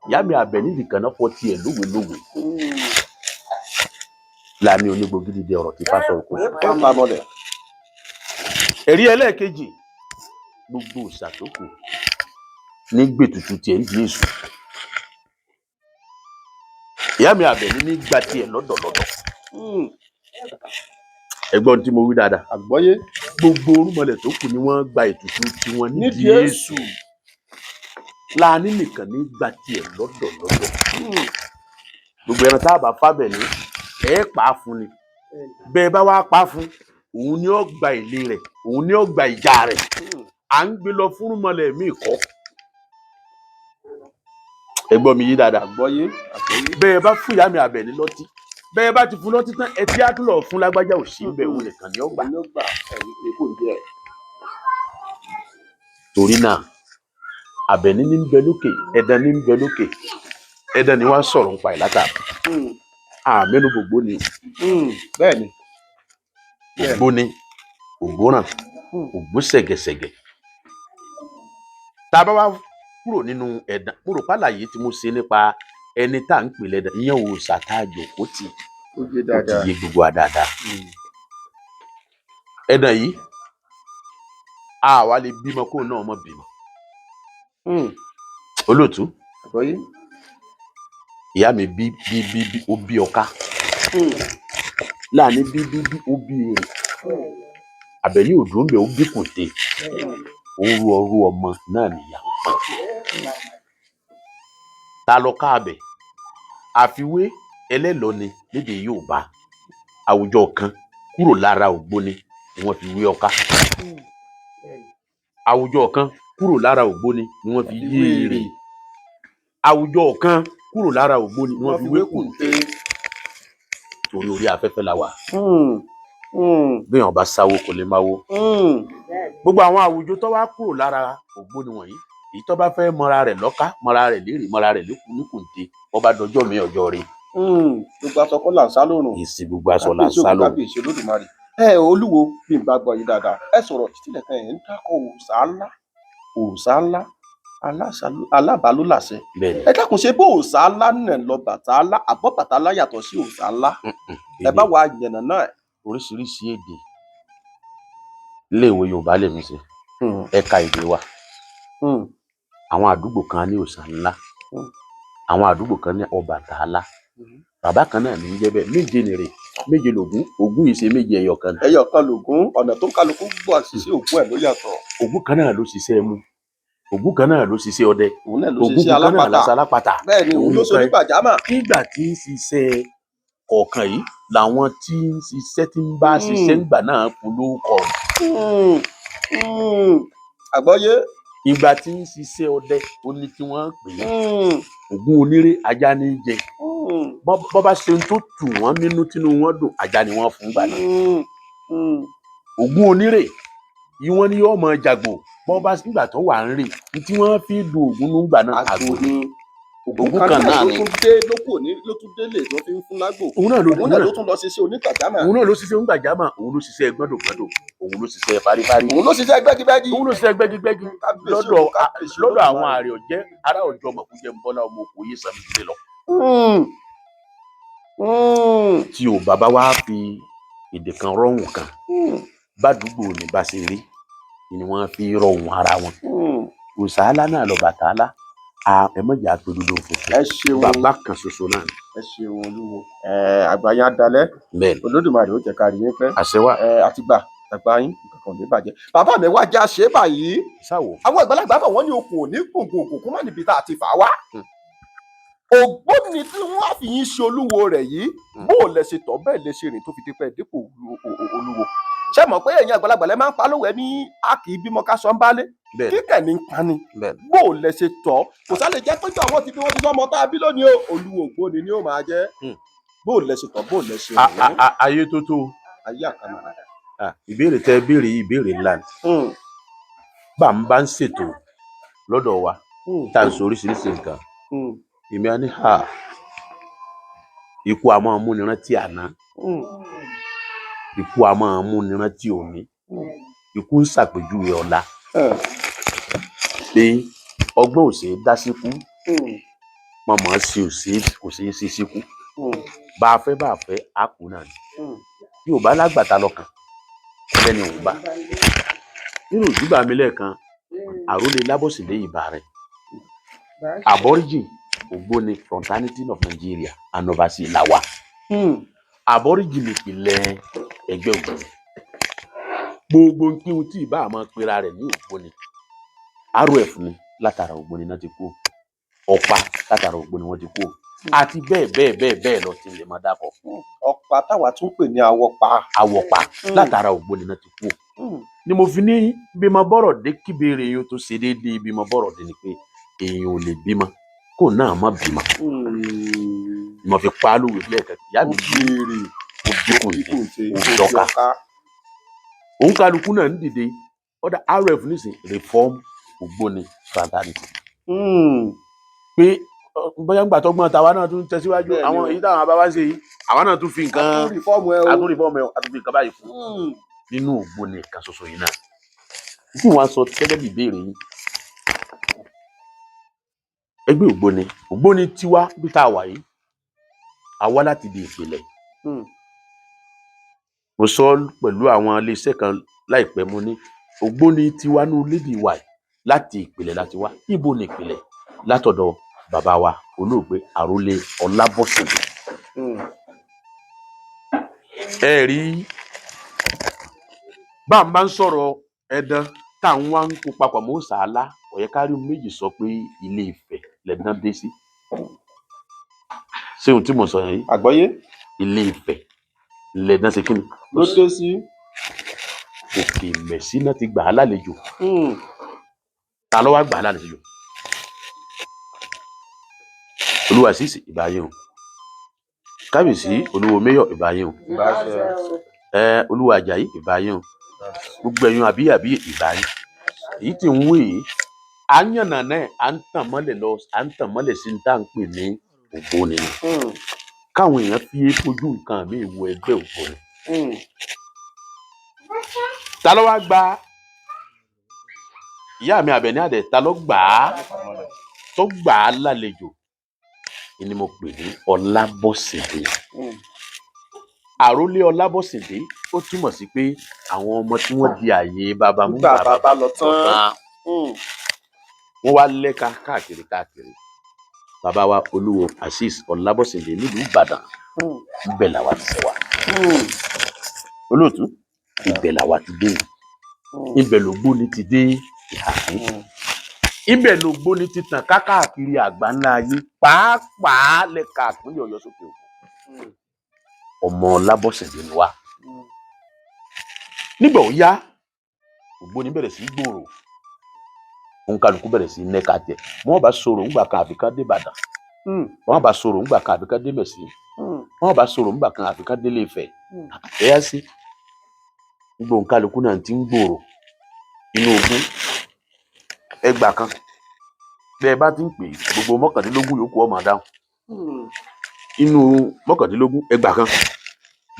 Speaker 1: Ìyá mi Àbẹ̀ní nìkan náà fọ tiẹ̀ lówelówe láàmì onígbògidì dé ọ̀rọ̀ tí fásọ òkú.
Speaker 5: Ẹ pa mọ́lẹ̀.
Speaker 1: Ẹ̀rí ẹlẹ́ẹ̀kejì, gbogbo òòṣà tó kù ní gbètùtù tiẹ̀ ń di èṣù. Ìyá mi Àbẹ̀ní ní gba tiẹ̀ lọ́dọ̀lọ́dọ̀. Ẹ̀gbọ́n tí mo wí dáadáa?
Speaker 5: Àgbọ́yé.
Speaker 1: Gbogbo orúmọlẹ̀ tó kù ni wọ́n gba ètùtù tiwọn nídìí
Speaker 5: nídìí
Speaker 1: èṣù. Láàánú nìkan ní gba tiẹ̀ lọ́dọ̀lọ́dọ̀. Gbogbo ẹran tá a bá fábẹ̀ ní ẹ pa á fún ni. Bẹ́ẹ̀ bá wá pa á fún òun, ni ó gba ìlé rẹ̀, òun ni ó gba ìjà rẹ̀. À ń gbé lọ fúnrúmọlẹ̀ míì kọ́. Ẹ gbọ́ mi yí dáadáa?
Speaker 5: Àgbọ́yé, àgbọ́yé.
Speaker 1: Bẹ́ẹ̀ bá fún ìyá mi Àbẹ̀ní lọ́tí, bẹ́ẹ̀ bá ti fún lọ́tí tán, ẹtí á tún lọ fún lágbájá ò sí bẹ́ẹ̀, òun nìkan ni ó gbà.
Speaker 5: Òun ló gbà, ẹ̀yìn pé kò ń jẹ́.
Speaker 1: Torí náà, Àbẹ̀ní ní ń bẹ lókè, ẹ̀dán ní ń bẹ lókè. Ẹ̀dán ni wọ́n sọ̀rọ̀ ń pa ẹ̀ látà àmẹ́nu gbogbo ni.
Speaker 5: Bẹ́ẹ̀ ni.
Speaker 1: Ògbóni, ògbóràn, ògbó ṣẹ̀gẹ̀ṣẹ̀gẹ̀. Tá a bá wá kúrò nínú ẹ̀dán, mo rò pàlàyé tí mo ṣe nípa ẹni tá à ń pè lẹ́dàn, ìyẹn òòṣà tá a jòkó tì,
Speaker 5: Ó yé
Speaker 1: ó ti
Speaker 5: dáadáa.
Speaker 1: yé gbogbo wa dáadáa. Ẹ̀dán yìí, a wá lè bímọ kó náà mọ bímọ. Olóòtú.
Speaker 5: Àgbọ́yé.
Speaker 1: Ìyá mi bí bí bí bí, ó bí ọká. Láàánú bí bí bí, ó bí èrè. Àbẹ̀ní òdùn ń bẹ̀, ó bí kùté. Ó rú ọrú ọmọ náà nìyàwó pọn ta lọ káàbẹ̀. Àfiwé ẹlẹ́lọ́ni lédè Yorùbá, àwùjọ kan kúrò lára ògbóni ni wọ́n fi wé ọká. Àwùjọ kan kúrò lára ògbóni ni wọ́n fi yé èrè. Àwùjọ kan kúrò lára ògbóni ni wọ́n fi wé kùté. Torí orí afẹ́fẹ́ la wà. Bí èèyàn bá sáwó, kò lè máa wo. Gbogbo àwọn àwùjọ tó wá kúrò lára ògbóni wọ̀nyí, èyí tó bá fẹ́ mọra rẹ̀ lọ́ká, mọra rẹ̀ lérè, mọra rẹ̀ lékùnkùnté, wọ́n bá dọjọ́ mi ọjọ́ rẹ̀.
Speaker 5: Gbogbo aṣọ kọ́ là ń sá lóòrùn.
Speaker 1: Èsì gbogbo aṣọ là ń
Speaker 5: Kábíyèsí
Speaker 1: sá
Speaker 5: ògún,
Speaker 1: lóhùn.
Speaker 5: Kábíyèsí Olódùmarè. Ẹ olúwo, bí n bá gbọ́ yín dáadáa, ẹ sọ̀rọ̀ títí lẹ́ẹ̀kan, ẹ̀ ń dákọ̀ òòṣà ńlá, òòṣà ńlá, alábàálò làṣẹ.
Speaker 1: Bẹ́ẹ̀ni.
Speaker 5: Ẹ dákun, ṣe bó òòṣà ńlá náà lọ Bàtálá, àbọ̀ Bàtálá yàtọ̀ sí òòṣà ńlá? Ẹ bá wa yànnà náà.
Speaker 1: Oríṣiríṣi èdè. Iléèwé Yorùbá lèmi ṣe, ẹ̀ka èdè wa. Àwọn àdúgbò kan ní òòṣà ńlá, àwọn àdúgbò kan ní Ọbàtálá. Bàbá kan náà ní í jẹ́ bẹ́ẹ̀. Méje nìrè, méje lògún. Ògún yìí ṣe méje, ẹyọ kan ni.
Speaker 5: Ẹyọ kan lògún, ọ̀nà tó kálukú gbọ́ àṣìṣe ògún ẹ̀ ló yàtọ̀.
Speaker 1: Ògún kan náà ló ṣiṣẹ́ mú, Ògún kan náà ló ṣiṣẹ́ ọdẹ.
Speaker 5: Òun náà ló
Speaker 1: Ògún
Speaker 5: ṣiṣẹ́
Speaker 1: kan náà
Speaker 5: alápàtà.
Speaker 1: lásán alápàtà.
Speaker 5: Bẹ́ẹ̀ ni, òun ló ṣe onígbàjámà.
Speaker 1: Nígbà tí ń ṣiṣẹ́ kọ̀ọ̀kan yìí làwọn tí ń ṣiṣẹ́, tí ń bá ṣiṣẹ́ ńgbà náà polówó kọ̀.
Speaker 5: Àgbọ́yé.
Speaker 1: Ìgbà tí ń ṣiṣẹ́ ọdẹ, ó ní tí wọ́n pè é Ògún oníré, ajá ní í jẹ. Bọ́ bá ṣe ohun tó tù wọ́n nínú, tínú wọn dùn, ajá ni wọ́n fún gbà náà. Ògún onírè yìí, wọ́n ní yóò mọ jàgbò. Bọ́ bá nígbà tó wà ń rè ní tí wọ́n fi du Ògún nígbà náà,
Speaker 5: àgbò
Speaker 1: àgbò ni.
Speaker 5: ni.
Speaker 1: Ògún
Speaker 5: Ògún
Speaker 1: kan
Speaker 5: kan
Speaker 1: náà
Speaker 5: náà ló
Speaker 1: ni.
Speaker 5: tún dé, ló kù ní, ló tún délé tó fi ń fún lágbò.
Speaker 1: Òun náà ló
Speaker 5: Òun náà ló tún lọ ṣiṣẹ́ onígbàjámà.
Speaker 1: Òun náà ló ṣiṣẹ́ onígbàjámà, òun ló ṣiṣẹ́ gbọ́dọ̀gbọ́dọ̀, òun ló ṣiṣẹ́ fárífárí.
Speaker 5: Òun ló ṣiṣẹ́ gbẹ́gígbẹ́gí.
Speaker 1: Òun ló ṣiṣẹ́ gbẹ́gígbẹ́gí.
Speaker 5: Kábíyèsí
Speaker 1: Lọ́dọ̀
Speaker 5: Ògún, kábíyèsí
Speaker 1: lọ́dọ̀ àwọn
Speaker 5: Olódùmarè.
Speaker 1: àrè ọ̀jẹ́ ará ọ̀jọ́ mọ̀kújẹ́ ń bọ́lá ọmọ òkú yé sàmì sílẹ̀ lọ. Tí o bàbá wa fi èdè kan rọ̀hùn kan, bádùúgbò ní bá ṣe rí ni wọ́n fi rọ̀hùn ara wọn. Òòṣà ńlá náà lọ Bàtálá. Ẹ má jà pé dúdú funfun.
Speaker 5: Ẹ ṣeun.
Speaker 1: Bàbá kan ṣoṣo náà ni.
Speaker 5: Ẹ ṣeun olúwo. Àgbà yín á dalẹ́.
Speaker 1: Bẹ́ẹ̀ ni.
Speaker 5: Olódùmarè ó jẹ́ ká rí yín pẹ́.
Speaker 1: Àṣẹ wà.
Speaker 5: Àtìgbà àgbà yín, nǹkan kan ò ní bàjẹ́. Bàbá mi wá já ṣe é báyìí.
Speaker 1: Sáwò.
Speaker 5: Àwọn àgbàlagbà bọ̀, wọ́n ní okùn ò ní gbòǹgbò kó má níbi tá a ti fà á wá. Ògbóni tí wọ́n á fi yín ṣe olúwo rẹ̀ yìí, bó o lẹ ṣe tọ́ bẹ́ẹ̀ lẹ ṣe rìn tó fi dípẹ́ dípò olúwo. Ṣé mọ̀ pé ẹ̀yin àgbàlagbà lẹ máa ń pa lówe ní a kì í bímọ ká sọ ń bálé?
Speaker 1: Bẹ́ẹ̀.
Speaker 5: Kíkẹ́ ní ń pani.
Speaker 1: Bẹ́ẹ̀.
Speaker 5: Bó o lẹ ṣe tọ́, kò sálẹ̀ jẹ́ pé àwọn ti bí wọ́n ti sọ ọmọ tá a bí lónìí o, olúwo ògbóni ni ó máa jẹ́. Bó o lẹ ṣe tọ́, bó o lẹ ṣe rìn?
Speaker 1: Ayé tó tó.
Speaker 5: Ayé àkàmà.
Speaker 1: Ìbéèrè tẹ béèrè yìí, ìbéèrè ńlá ni. Bá ń bá ń ṣètò lọ́dọ̀ wa, tá à ń sọ oríṣiríṣi nǹkan, èmi á ní ha, ikú a máa múni rántí àná, ikú a máa múni rántí òní, ikú ń ṣàpèjúwe ọ̀la, pé ọgbọ́n ò ṣeé dá síkú, mọ̀mọ́ sí ò ṣeé, kò ṣeé ṣe síkú. Bá a fẹ́, bá a fẹ́, á kú náà ni. Yorùbá lágbàtà lọkàn lẹ́ni òun bá nínú ìjúbà mi lẹ́ẹ̀kan, àrólé Lábọ̀sídé, ìbà rẹ̀, aborigine Ògbóni fraternity of Nigeria and overseas làwà. Aborigine ìpìlẹ̀ ẹgbẹ́ Ògbóni. Gbogbo nkíhun tí ìbá àmọ́ pera rẹ̀ ní Ògbóni, RF ni, látara Ògbóni náà ti kú. Ọ̀pá, látara Ògbóni wọ́n ti kú, àti bẹ́ẹ̀ bẹ́ẹ̀ bẹ́ẹ̀ bẹ́ẹ̀ lọ tí ń lè máa dákọ̀.
Speaker 5: Ọ̀pá táwa tún pè ní awọpa.
Speaker 1: Àwọ̀pá, látara Ògbóni náà ti kú. Ni mo fi ní bímọ bọ́rọ̀ dé kíbèrè yín tó ṣe déédéé. Bímọ bọ́rọ̀ dé ni pé èèyàn ò lè bímọ kó náà má bímọ. Ni mo fi pa á lówe lẹ́ẹ̀kan, ìyá
Speaker 5: Ó
Speaker 1: mi
Speaker 5: béèrè.
Speaker 1: Ó bí kò
Speaker 5: bí
Speaker 1: dé
Speaker 5: kò ṣe
Speaker 1: ó dọ́ka. Òun kálukú náà ń dìde ọ̀dà RF nísìn, Reform Ògbóni Fraternity, pé bóyá ń gbà tọgbọ́n tàwa náà tún tẹ̀síwájú.
Speaker 5: Bẹ́ẹ̀ni
Speaker 1: Àwọn
Speaker 5: o.
Speaker 1: èyí táwọn bàbá ń ṣe yìí, àwa náà tún fi nǹkan
Speaker 5: A tún reform ẹ o.
Speaker 1: A tún reform ẹ o, a tún fi nǹkan báyìí fún nínú Ògbóni kan ṣoṣo yìí náà tí wọ́n á sọ gẹ́gẹ́ bí ìbéèrè yín. Ẹgbẹ́ Ògbóni, Ògbóni tiwa bí tá a wà yìí, a wá láti di ìpìlẹ̀. Mo sọ ọ́ pẹ̀lú àwọn iléeṣẹ́ kan láìpẹ́, mo ní Ògbóni tiwa ní orílẹ̀-èdè wa yìí, láti ìpìlẹ̀ láti wá. Ibo ni ìpìlẹ̀? Látọ̀dọ̀ bàbá wa olóògbé Àrólé Ọlábọ̀sídé. Ẹ rí bá a bá ń sọ̀rọ̀ ẹ̀dán tá à ń wá ń kó papọ̀ mọ́ sàálà, kò yẹ ká rí ohun méjì sọ pé Ilé Ifẹ̀ lẹ̀dán dé sí. Ṣé ohun tí mo sọ yẹn yìí?
Speaker 5: Àgbọ́yé.
Speaker 1: Ilé Ifẹ̀ lẹ̀dán ṣe kí ni?
Speaker 5: Ló dé sí.
Speaker 1: Òkè Mẹ̀sí náà ti gbà á lálejò. Ta ló wá gbà á lálejò? Olúwaṣíṣì, ìbáyé o. Kábíyèsí olúwo mayor, ìbáyé o. Ẹ olúwa Àjàyí, ìbáyé o. Gbogbo ẹ̀yin àbí àbí, ìbáyé èyí tí ń wí yìí, à ń yànnà náà, à ń tàn mọ́lẹ̀ lọ, à ń tàn mọ́lẹ̀ sí ní tá à ń pè ní Ògbóni ni, káwọn èèyàn fi fojú nǹkan mi wo ẹgbẹ́ Ògbóni. Ta ló wá gba ìyá mi Àbẹ̀ní Àdẹ̀? Ta ló gbà á tó gbà á lálejò ni mo pè ní Ọlábọ̀sídé. Àrólé Ọlábọ̀sídé, ó túmọ̀ sí pé àwọn ọmọ tí wọ́n di àyè bàbá mú
Speaker 5: Nígbà bàbá lọ tán.
Speaker 1: tán, wọ́n wá lẹ́ka káàkiri káàkiri. Bàbá wa olúwo Azeez Ọlábọ̀sídé nílùú Ìbàdàn, ibẹ̀ làwa ti ṣe wá. Olóòtú, ibẹ̀ làwa ti dé, ibẹ̀ lògbóni ti dé ìhàkú, ibẹ̀ lògbóni ti tàn káàkiri àgbáńlá ayé, pàápàá lẹ́ka àpínlẹ̀ Ọ̀yọ́ sókè òkun. Ọmọ Ọlábọ̀sídé ni wá. Nígbà ó yá, Ògbóni bẹ̀rẹ̀ sí í gbòòrò, òǹkàlùkù bẹ̀rẹ̀ sí í nẹ́ka tiẹ̀. Wọ́n bá sọ̀rọ̀ ńgbà kan, àfikán dé Ìbàdàn. Wọ́n bá sọ̀rọ̀ ńgbà kan, àfikán dé Mẹ̀sí. Wọ́n bá sọ̀rọ̀ ńgbà kan, àfikán délé Ifẹ̀. Ẹ̀yà sí gbogbo òǹkàlùkù náà ti ń gbòòrò inú ogún ẹgbàá kan. Bẹ́ ẹ bá ti ń pè é, gbogbo 19 yòókù ọmọ dáhùn. Inú 19 ẹgbàá kan,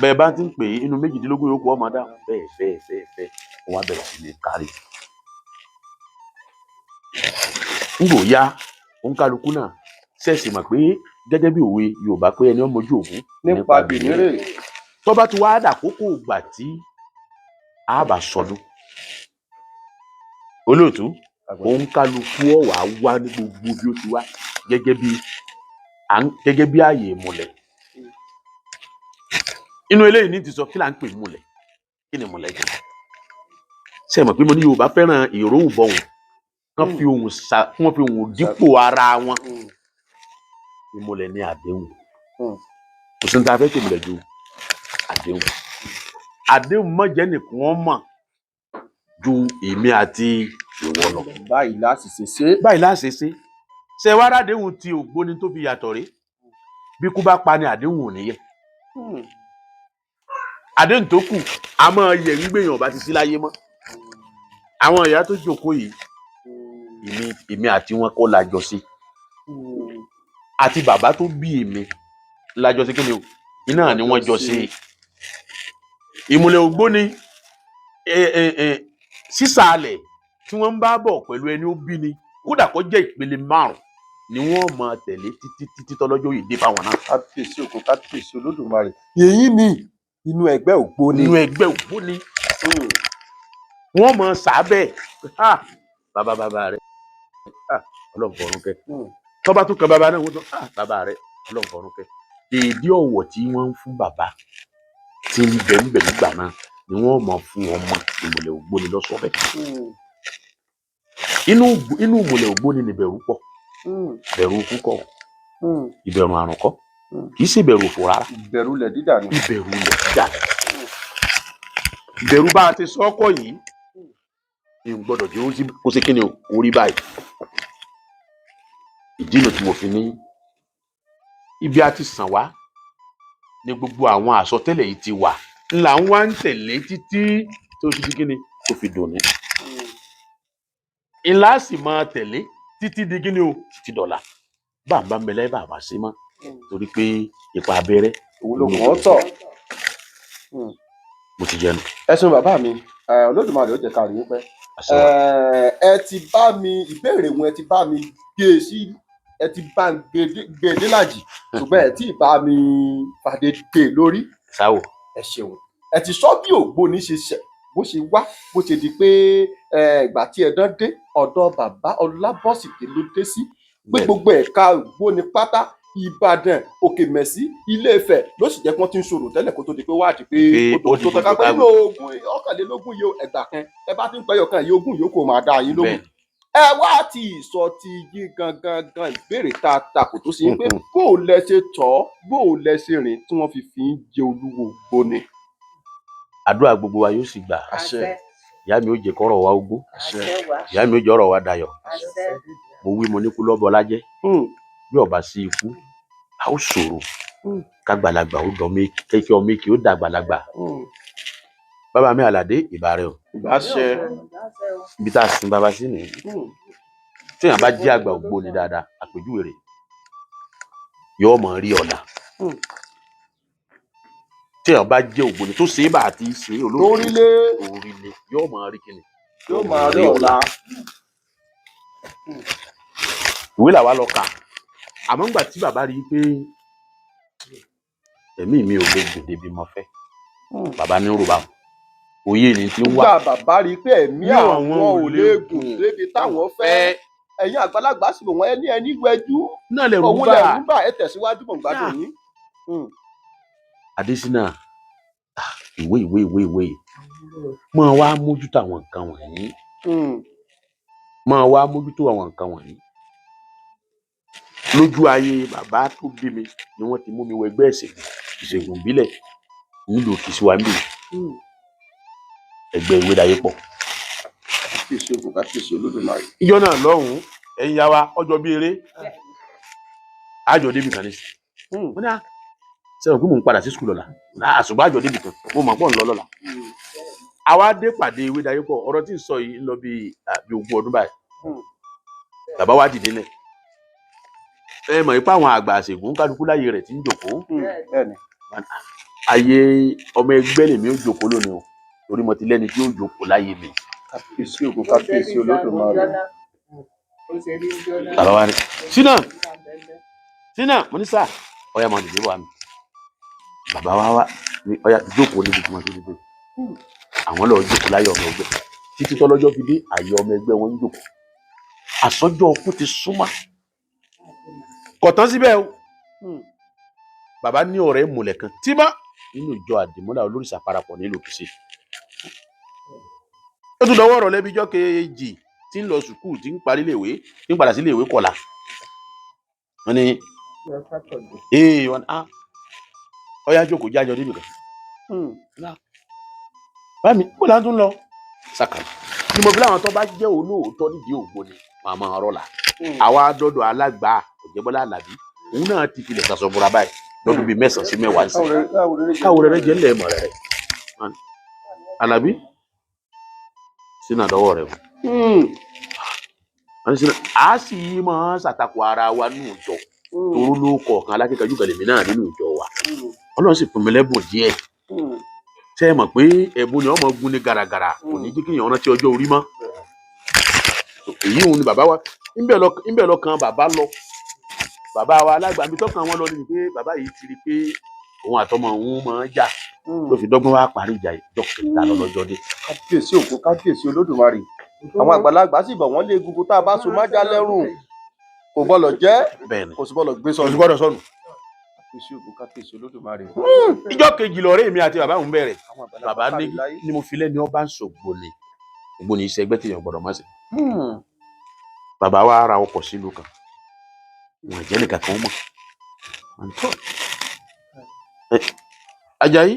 Speaker 1: bẹ́ ẹ bá ti ń pè é, inú 18 yòókù ọmọ dáhùn. Bẹ́ẹ̀ bẹ́ẹ̀ bẹ́ẹ̀ bẹ́ẹ̀, wọ́n á bẹ̀rẹ̀ sí ní kárí. Ngbò ya òǹkàlùkù náà ṣẹ̀ṣì mọ̀ pé gẹ́gẹ́ bí òwe Yorùbá pé ẹni ọmọ ojú ògún
Speaker 5: Nípa bìnírè.
Speaker 1: Tó bá ti wá dàkókò ìgbà tí a bá sọdún, olóòtú. Òun kálukú ọ̀wà wá ní gbogbo bí ó ti wá gẹ́gẹ́ bí gẹ́gẹ́ bí ààyè ìmùlẹ̀. Inú eléyìí ní ti sọ kí là ń pè múlẹ̀, kí ni ìmùlẹ̀ jẹ́. Ṣé ẹ mọ̀ pé mo ní Yorùbá fẹ́ràn ìró ìbọ̀wọ̀n, kán fi ohùn sa, kí wọ́n fi ohùn dípò ara wọn. Ìmùlẹ̀ ní àdéhùn. Kò sí ní ta fẹ́ pè ìmùlẹ̀ ju àdéhùn. Àdéhùn má jẹ́ nìkan wọ́n mọ̀ ju èmi àti ìwọ lọ.
Speaker 5: Báyìí láti ṣe ṣe.
Speaker 1: Báyìí láṣẹ ṣe. Ṣé wàá ràdéhùn ti Ògbóni tó fi yàtọ̀ rí? Bí kú bá pa ni àdéhùn ò ní yẹ. Àdéhùn tó kù a máa yẹ ń gbèyàn ọba ti sí láyé mọ́. Àwọn ìyá tó jókòó yìí, èmi àti wọn kọ́ la jọ sí. Àti bàbá tó bí èmi la jọ sí kí ni o? Iná ni wọ́n jọ sí. Ìmùlẹ̀ Ògbóni sísàlẹ̀ tí wọ́n ń bá bọ̀ pẹ̀lú ẹni ó bí ni, kódà kó jẹ́ ìpele 5 ni wọ́n máa tẹ̀lé títí títí tọ́lọ́jọ́ yìí dé fáwọn náà.
Speaker 5: Kábíyèsí òkú, kábíyèsí Olódùmarè. Èyí ni inú ẹgbẹ́ Ògbóni.
Speaker 1: Inú ẹgbẹ́ Ògbóni. Wọ́n máa sábẹ́ ha bàbá bàbá rẹ̀, ha Ọlọ́run fọ̀run kẹ́. Tọ́ba tún kan bàbá náà, wọ́n tún ha bàbá rẹ̀, Ọlọ́run fọ̀run kẹ́. Dèédé ọ̀wọ̀ tí wọ́n ń fún bàbá tí ń bẹ ń bẹ nígbà náà ni wọ́n máa fún ọmọ. Ìmùlẹ̀ Ògbóni lọ́sọ̀ bẹ́ẹ̀. Inú ìmùlẹ̀ Ògbóni ni bẹ̀rù pọ̀. Bẹ̀rù ikú kọ́, ìbẹ̀rù àrùn kọ́, kì í ṣe ìbẹ̀rù òfò rárá.
Speaker 5: Ìbẹ̀rù ilẹ̀ dídà ni.
Speaker 1: Ìbẹ̀rù ilẹ̀ dídà. Ìbẹ̀rù bá a ti sọ ọkọ yìí ni n gbọ́dọ̀ jẹ́ kó ṣe kí ni o, orí báyìí. Ìdí nu tí mo fi ní ibi a ti sàn wá ní gbogbo àwọn àsọtẹ́lẹ̀ yìí ti wà ńlá ń wá ń tẹ̀lé títí tó fi di kí ni tó fi dùn ní. Ńlá sì máa tẹ̀lé títí di kí ni o, títí dọ̀la. Bàbá ń bẹ láyé, bàbá sí mọ́, torí pé ipa abẹ́rẹ́
Speaker 5: òun ló kàn án tọ̀.
Speaker 1: Mo ti jẹnu.
Speaker 5: Ẹ ṣeun bàbá mi, Olódùmarè ó jẹ́ ká rí yín pẹ́.
Speaker 1: Àṣẹ wa.
Speaker 5: Ẹ ti bá mi ìbéèrè wọn, ẹ ti bá mi gbé e sí, ẹ ti bá ń gbé e délàjì, ṣùgbọ́n ẹ tí ì bá mi fàdé dé lórí.
Speaker 1: Sáwò.
Speaker 5: Ẹ ṣeun. Ẹ ti sọ bí Ògbóni ṣe ṣẹ̀, bó ṣe wá, bó ṣe di pé ìgbà tí ẹdán dé ọ̀dọ̀ bàbá Ọlábọ̀sídé ló dé sí pé gbogbo ẹ̀ka Ògbóni pátá, Ìbàdàn, Òkèmẹ̀sí, Ilé-Ifẹ̀ ló sì jẹ́ pé wọ́n ti ń sọ̀rọ̀ tẹ́lẹ̀ kó tó di pé wá di pé
Speaker 1: Pé
Speaker 5: ó
Speaker 1: ó di
Speaker 5: tó tọ́ka pé
Speaker 1: gbogbo
Speaker 5: nínú ogún 21 yìí ẹgbà kan ẹ bá ti ń pẹ́yọ̀ kan yìí, ogún yòókù máa dá yín lóhùn. Ẹ wá ti ìsọ ti yí gangan gan ìbéèrè tá a takò tó sì ń pé bó o lẹ ṣe tọ́, bó o lẹ ṣe rìn tí wọ́n fi fi ń jẹ olúwo Ògbóni.
Speaker 1: Àdúrà gbogbo wa yóò sì gbà.
Speaker 5: Àṣẹ.
Speaker 1: Ìyá mi ó jẹ́ kọ́rọ̀ wa ó gbó.
Speaker 5: Àṣẹ.
Speaker 1: Ìyá mi ó jẹ́ ọ̀rọ̀ wa dayọ̀. Mo wí mo ní kú lọ́bọ lájẹ́. Bí ọba sí ikú, a ó ṣòro kágbàlagbà ó dán méjì, kékeré ọmọ èkì ó dàgbàlagbà. Bàbá mi Àlàdé, ìbà rẹ o.
Speaker 5: Ìbáṣẹ.
Speaker 1: Ibi tá a sin bàbá sí nìyí. Téèyàn bá jẹ́ àgbà Ògbóni dáadáa, àpèjúwe rẹ̀ yóò mọ̀ rí ọ̀la. Téèyàn bá jẹ́ Ògbóni tó ṣe é bá àti ṣe é olóògbé
Speaker 5: Lórílé.
Speaker 1: Orílẹ̀ yóò mọ̀ rí kíni.
Speaker 5: Yóò máa rí ọ̀la.
Speaker 1: Ìwé làwa lọ kà, àmọ́ ńgbà tí bàbá rí i pé ẹ̀mí mi ò lè gùn débi mo fẹ́, bàbá ní rò báwọn òye ni ti ń wá.
Speaker 5: Nígbà bàbá rí i pé ẹ̀mí
Speaker 1: Ní
Speaker 5: àwọn
Speaker 1: àwọn
Speaker 5: ò
Speaker 1: ò
Speaker 5: lè
Speaker 1: lè
Speaker 5: gùn
Speaker 1: gùn
Speaker 5: débi táwọn fẹ́, ẹ̀yin àgbàlagbà sì wọ́n ẹni ẹni wẹjú
Speaker 1: náà lẹ̀rù
Speaker 5: òun
Speaker 1: bà.
Speaker 5: lẹ̀rù ń bà. Ẹ tẹ̀síwájú, mò ń gbádùn yín.
Speaker 1: Adésínà, ìwé ìwé ìwé ìwé máa wá mójútó àwọn nǹkan wọ̀nyí, máa wá mójútó àwọn nǹkan wọ̀nyí. Lójú ayé bàbá tó bí mi ni wọ́n ti mú mi wọ ẹgbẹ́ ìṣègùn ìbílẹ̀ nílùú Kìsíwá ń bì, ẹgbẹ́ ìwé dayé pọ̀.
Speaker 5: Kábíyèsí ògùn, kábíyèsí Olódùmarè.
Speaker 1: Ìjọ náà lọ́hùn-ún, ẹ̀yin ya wa, ọjọ́ bíi eré àjọ débi kan ní sí. Mo ní à sẹ́wọ̀n pé mò ń padà sí skul lọ́la, àṣùgbọ́n àjọ débi kan mo mọ̀ pọ̀ ń lọ lọ́la. Àwa dé pàdé ìwé dayé pọ̀. Ọ̀rọ̀ tí ń sọ yìí ń lọ bí 20 ọdún báyìí. Bàbá wa dìde lẹ̀, ẹ mọ̀ ipá àwọn àgbà àṣègùn kálukú láyé rẹ̀ tí ń jòkó.
Speaker 5: Bẹ́ẹ̀ni.
Speaker 1: Ayé ọmọ ẹgbẹ́ lèmi ó jòkó lónìí o, torí mo ti lẹ́ni tí ó jòkó láyé mi.
Speaker 5: Kábíyèsí ògùn, kábíyèsí Olódùmarè.
Speaker 1: Bàbá wa ní sínà sínà, mo ní sáà ọyà máa dìde wà mí. Bàbá wa wá ní ọyà jókòó níbi tí mo ti dìde. Àwọn lọ jókòó láyé ọmọ ẹgbẹ́ títí tọ́lọ́jọ́ fi dé, àyè ọmọ ẹgbẹ́ wọn ń jókòó. Àsọjọ́ ọkú ti súnmọ́. Kò tán síbẹ̀ o. Bàbá ní ọ̀rẹ́ ìmùlẹ̀ kan tímọ́ nínú ìjọ Àdìmúlà Olórìṣà Parapọ̀ nílùú Kìṣí. Ó tún dọwọ́ ọ̀rọ̀ lẹ́bi ijọ́ kejì tí ń lọ sùkúù, tí ń parí iléèwé, tí ń padà sí iléèwé kọ̀la. Wọ́n ní ee, wọ́n ní, ah, ọyá jókòó, jájọ débi kan. Bámi kó là ń tún lọ sàkà ni mo fi láwọn tó bá jẹ́ olóòótọ́ nídìí Ògbóni, wọn a máa rọ́lá. Àwa dọ́dọ̀ alágbà Ọ̀jẹ̀bọ́lá Àlàbí, òun náà ti filẹ̀ sàṣọ̀bùrà báyìí lọ́dún bíi 9 sí 10 sí káwọ́ rẹ̀ jẹ́ ńlẹ̀ mọ̀ rẹ̀. Àlàbí sínú àdọ́wọ́ rẹ̀ o, a sì máa ṣàtakò ara wa nínú ìjọ toró ló kọ̀ọ̀kan. Alákẹ́kọ̀ọ́ kẹlẹ̀mí náà nínú ìjọ wa, Ọlọ́run sì fún mi lẹ́bùn díẹ̀. Ṣé ẹ mọ̀ pé ẹ̀bùn ni ọmọ gun ni gàràgàrà, kò ní jẹ́ kí èèyàn rántí ọjọ́ orí mọ́. Èyí òun ni bàbá wa ńbẹ̀ lọ kan bàbá lọ. Bàbá wa alágbà mi tọ́kàn wọn lọ ni pé bàbá yìí ti rí i pé òun àtọmọ òun máa ń jà, ló fi dọ́gbọ́n wá parí ìjà ìjọ kẹta lọ́lọ́jọ́ dé.
Speaker 5: Kábíyèsí ògo, kábíyèsí Olódùmarè. Àwọn àgbàlagbà sì bọ̀, wọ́n lé egungun tá a bá so májá lẹ́rùn, kò gbọ́dọ̀ jẹ́.
Speaker 1: Bẹ́ẹ̀ ni.
Speaker 5: Kò sì gbọ́dọ̀ gbé
Speaker 1: kò
Speaker 5: sọnù.
Speaker 1: sì gbọ́dọ̀ sọnù.
Speaker 5: Kábíyèsí ògo, kábíyèsí Olódùmarè.
Speaker 1: Ìjọ kejì lọ̀rẹ́ mi àti bàbá òun bẹ̀rẹ̀.
Speaker 5: Àwọn àgbàlagbà
Speaker 1: Bàbá ní
Speaker 5: kárí láyé.
Speaker 1: ni mo fi lẹ́ni ọba ń sògbóni, ògbóni iṣẹ́ ẹgbẹ́ tèèyàn gbọ́dọ̀ má ṣe. Bàbá wa ra ọkọ̀ sílùú kan, wọn jẹ́ nìkan kan mọ̀. Ajayi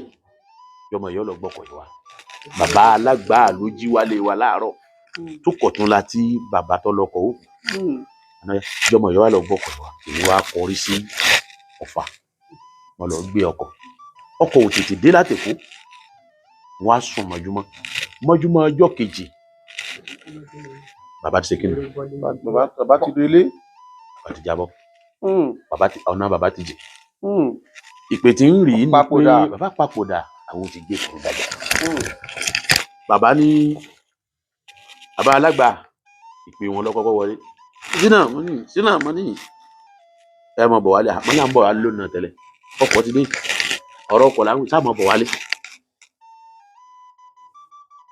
Speaker 1: yọmọ yọ lọ gbọ́kọ̀ yìí wa. Bàbá alágbàá ló jí wálé wa láàárọ̀ tó kọ̀tún la tí bàbá tó lọkọ̀ ó yọmọ yọ wá lọ gbọ́kọ̀ yìí wa. Èmi wá kọrí sí Ọ̀fà, wọn lọ gbé ọkọ̀. Ọkọ̀ ò tètè dé látẹ̀kọ́, wọn á sùn mọ́júmọ́ mọ́júmọ́ ọjọ́ kejì. Bàbá ti ṣe kíni?
Speaker 5: Bàbá ti délé.
Speaker 1: Bàbá ti jábọ́. Bàbá ti ọ̀nà, bàbá ti jì. Ìpè tí ń rí ni pé
Speaker 5: Papòdà.
Speaker 1: Bàbá papòdà, àwọn ò ti gbé kúrò dàgbà. Bàbá ní bàbá alágbà ìpè wọn lọ́kọ́kọ́ wọlé sínà mọ́ ní sínà mọ́ ní ẹ mọ̀ bọ̀ wálé. Àmọ́ náà ń bọ̀ wálé lónìí tẹ́lẹ̀, ọkọ̀ ti dé, ọ̀rọ̀ ọkọ̀ làwọn sáà mọ̀ bọ̀ wálé.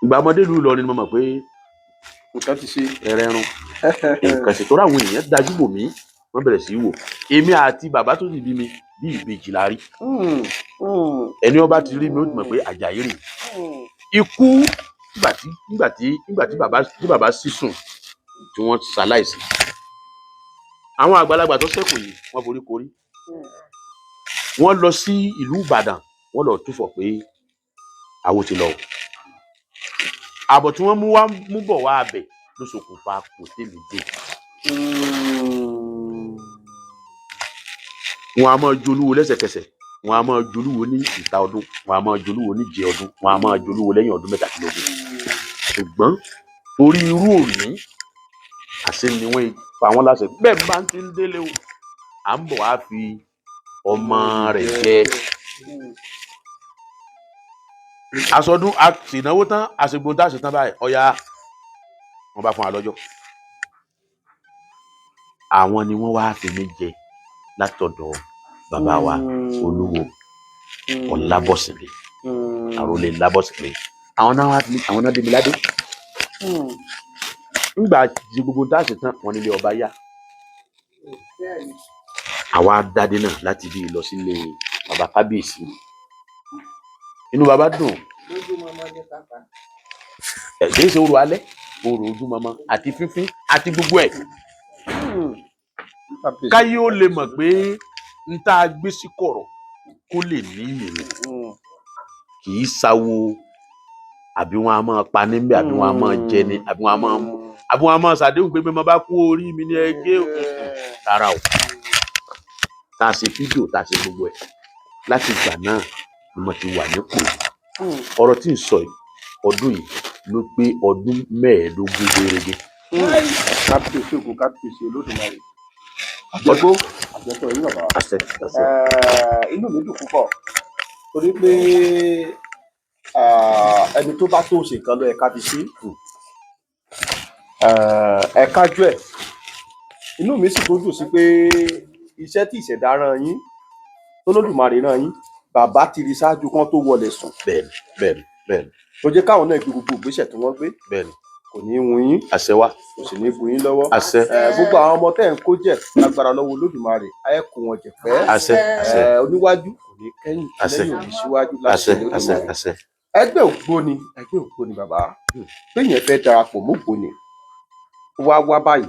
Speaker 1: Ìgbà ọmọdé ìlú Ìlọrin ni mo mọ̀ pé
Speaker 5: Nǹkan ti ṣe.
Speaker 1: Ẹrẹrun nǹkan ṣètò àwọn èèyàn dájú bò mí, wọ́n bẹ̀rẹ̀ sí í wò èmi àti bàbá tó sì bí mi bí ìbejì la rí. Ẹni ó bá ti rí mi, ó ti mọ̀ pé Àjàyí rè. Ikú nígbà tí bàbá sísùn tí wọ́n ṣaláìsí, àwọn àgbàlagbà tó ṣẹ́kù yìí, wọ́n forí korí, wọ́n lọ sí ìlú Ìbàdàn, wọ́n lọ túfọ̀ pé àwo ti lọ o. Àbọ̀ tí wọ́n mú wá mú bọ̀ wá abẹ ló ṣokùnfà kò tèmi dé. Wọn a máa jolúwo lẹ́sẹ̀kẹsẹ̀, wọn a máa jolúwo ní ìta ọdún, wọn a máa jolúwo ní ìjẹ ọdún, wọn a máa jolúwo lẹ́yìn ọdún 17. Ṣùgbọ́n torí irú òní àṣẹ ni wọ́n pa wọ́n láṣẹ bẹ́ẹ̀ bá ń ti ń délé o, à ń bọ̀ wá fi ọmọ rẹ̀ jẹ. Aṣọdún àṣìnáwó tán, àṣegbọn tá a ṣe tán báyìí, ọya wọn bá fún wa lọ́jọ́. Àwọn ni wọ́n wáá fi mí jẹ látọ̀dọ̀ bàbá wa Olúwo Ọlábọ̀sílẹ̀, àròlé Lábọ̀sílẹ̀. Àwọn náà wá fi àwọn náà débi ládé. Ńgbà tí gbogbo tá a ṣe tán, wọn nílé ọba yá, àwa dádé náà láti bí lọ sílé bàbá kábíyèsí. Inú bàbá dùn. Ẹ kì í ṣe orò alẹ́, orò ojúmọmọ àti fífín àti gbogbo ẹ̀, káyé ó lè mọ̀ pé n tá a gbé sí kọ̀rọ̀ kó lè ní ìrìn. Kì í sawo àbí wọn a máa pa níbẹ̀, àbí wọn a máa jẹ ni, àbí wọn a máa mú, àbí wọn a máa ṣàdéhùn pé mímọ bá kú, orí mi ní ẹgbẹ́ rárá o. Tá a ṣe fídíò, tá a ṣe gbogbo ẹ̀, láti ìgbà náà ni mo ti wà nípò. Ọ̀rọ̀ tí ń sọ yìí, ọdún yìí ló pé ọdún 15 gérégé.
Speaker 5: Kábíyèsí ògo, kábíyèsí Olódùmarè. Àjẹgbó àjẹtọ yìí, bàbá.
Speaker 1: Àṣẹ, àṣẹ.
Speaker 5: Inú mi dùn púpọ̀ torí pé ẹni tó bá tó ṣe nǹkan ló yẹ ká fi ṣe ẹ kájú ẹ̀. Inú mi sì tó dùn sí pé iṣẹ́ tí ìṣẹ̀dá rán yín, tólódùmarè rán yín, bàbá ti rí ṣáájú kán tó wọlé sùn.
Speaker 1: Bẹ́ẹ̀ni, bẹ́ẹ̀ni, bẹ́ẹ̀ni.
Speaker 5: Tó jẹ́ káwọn náà gbé gbogbo ìgbésẹ̀ tí wọ́n gbé.
Speaker 1: Bẹ́ẹ̀ni.
Speaker 5: Kò ní í wun yín,
Speaker 1: Àṣẹ wa.
Speaker 5: kò sì ní í bu yín lọ́wọ́.
Speaker 1: Àṣẹ.
Speaker 5: Gbogbo àwọn ọmọ tẹ́ ẹ̀ ń kó jẹ lágbára lọ́wọ́ Olódùmarè, ẹ kó wọn jẹ pẹ́.
Speaker 1: Àṣẹ, àṣẹ.
Speaker 5: Oníwájú kò ní kẹ́yìn,
Speaker 1: Àṣẹ.
Speaker 5: lẹ́yìn ò ní síwájú láti
Speaker 1: Àṣẹ, àṣẹ.
Speaker 5: Olódùmarè.
Speaker 1: Àṣẹ.
Speaker 5: Ẹgbẹ́ ògbóni, ẹgbẹ́ ògbóni bàbá, péyàn fẹ́ darapọ̀ mọ́ ògbóni, wá wá báyìí,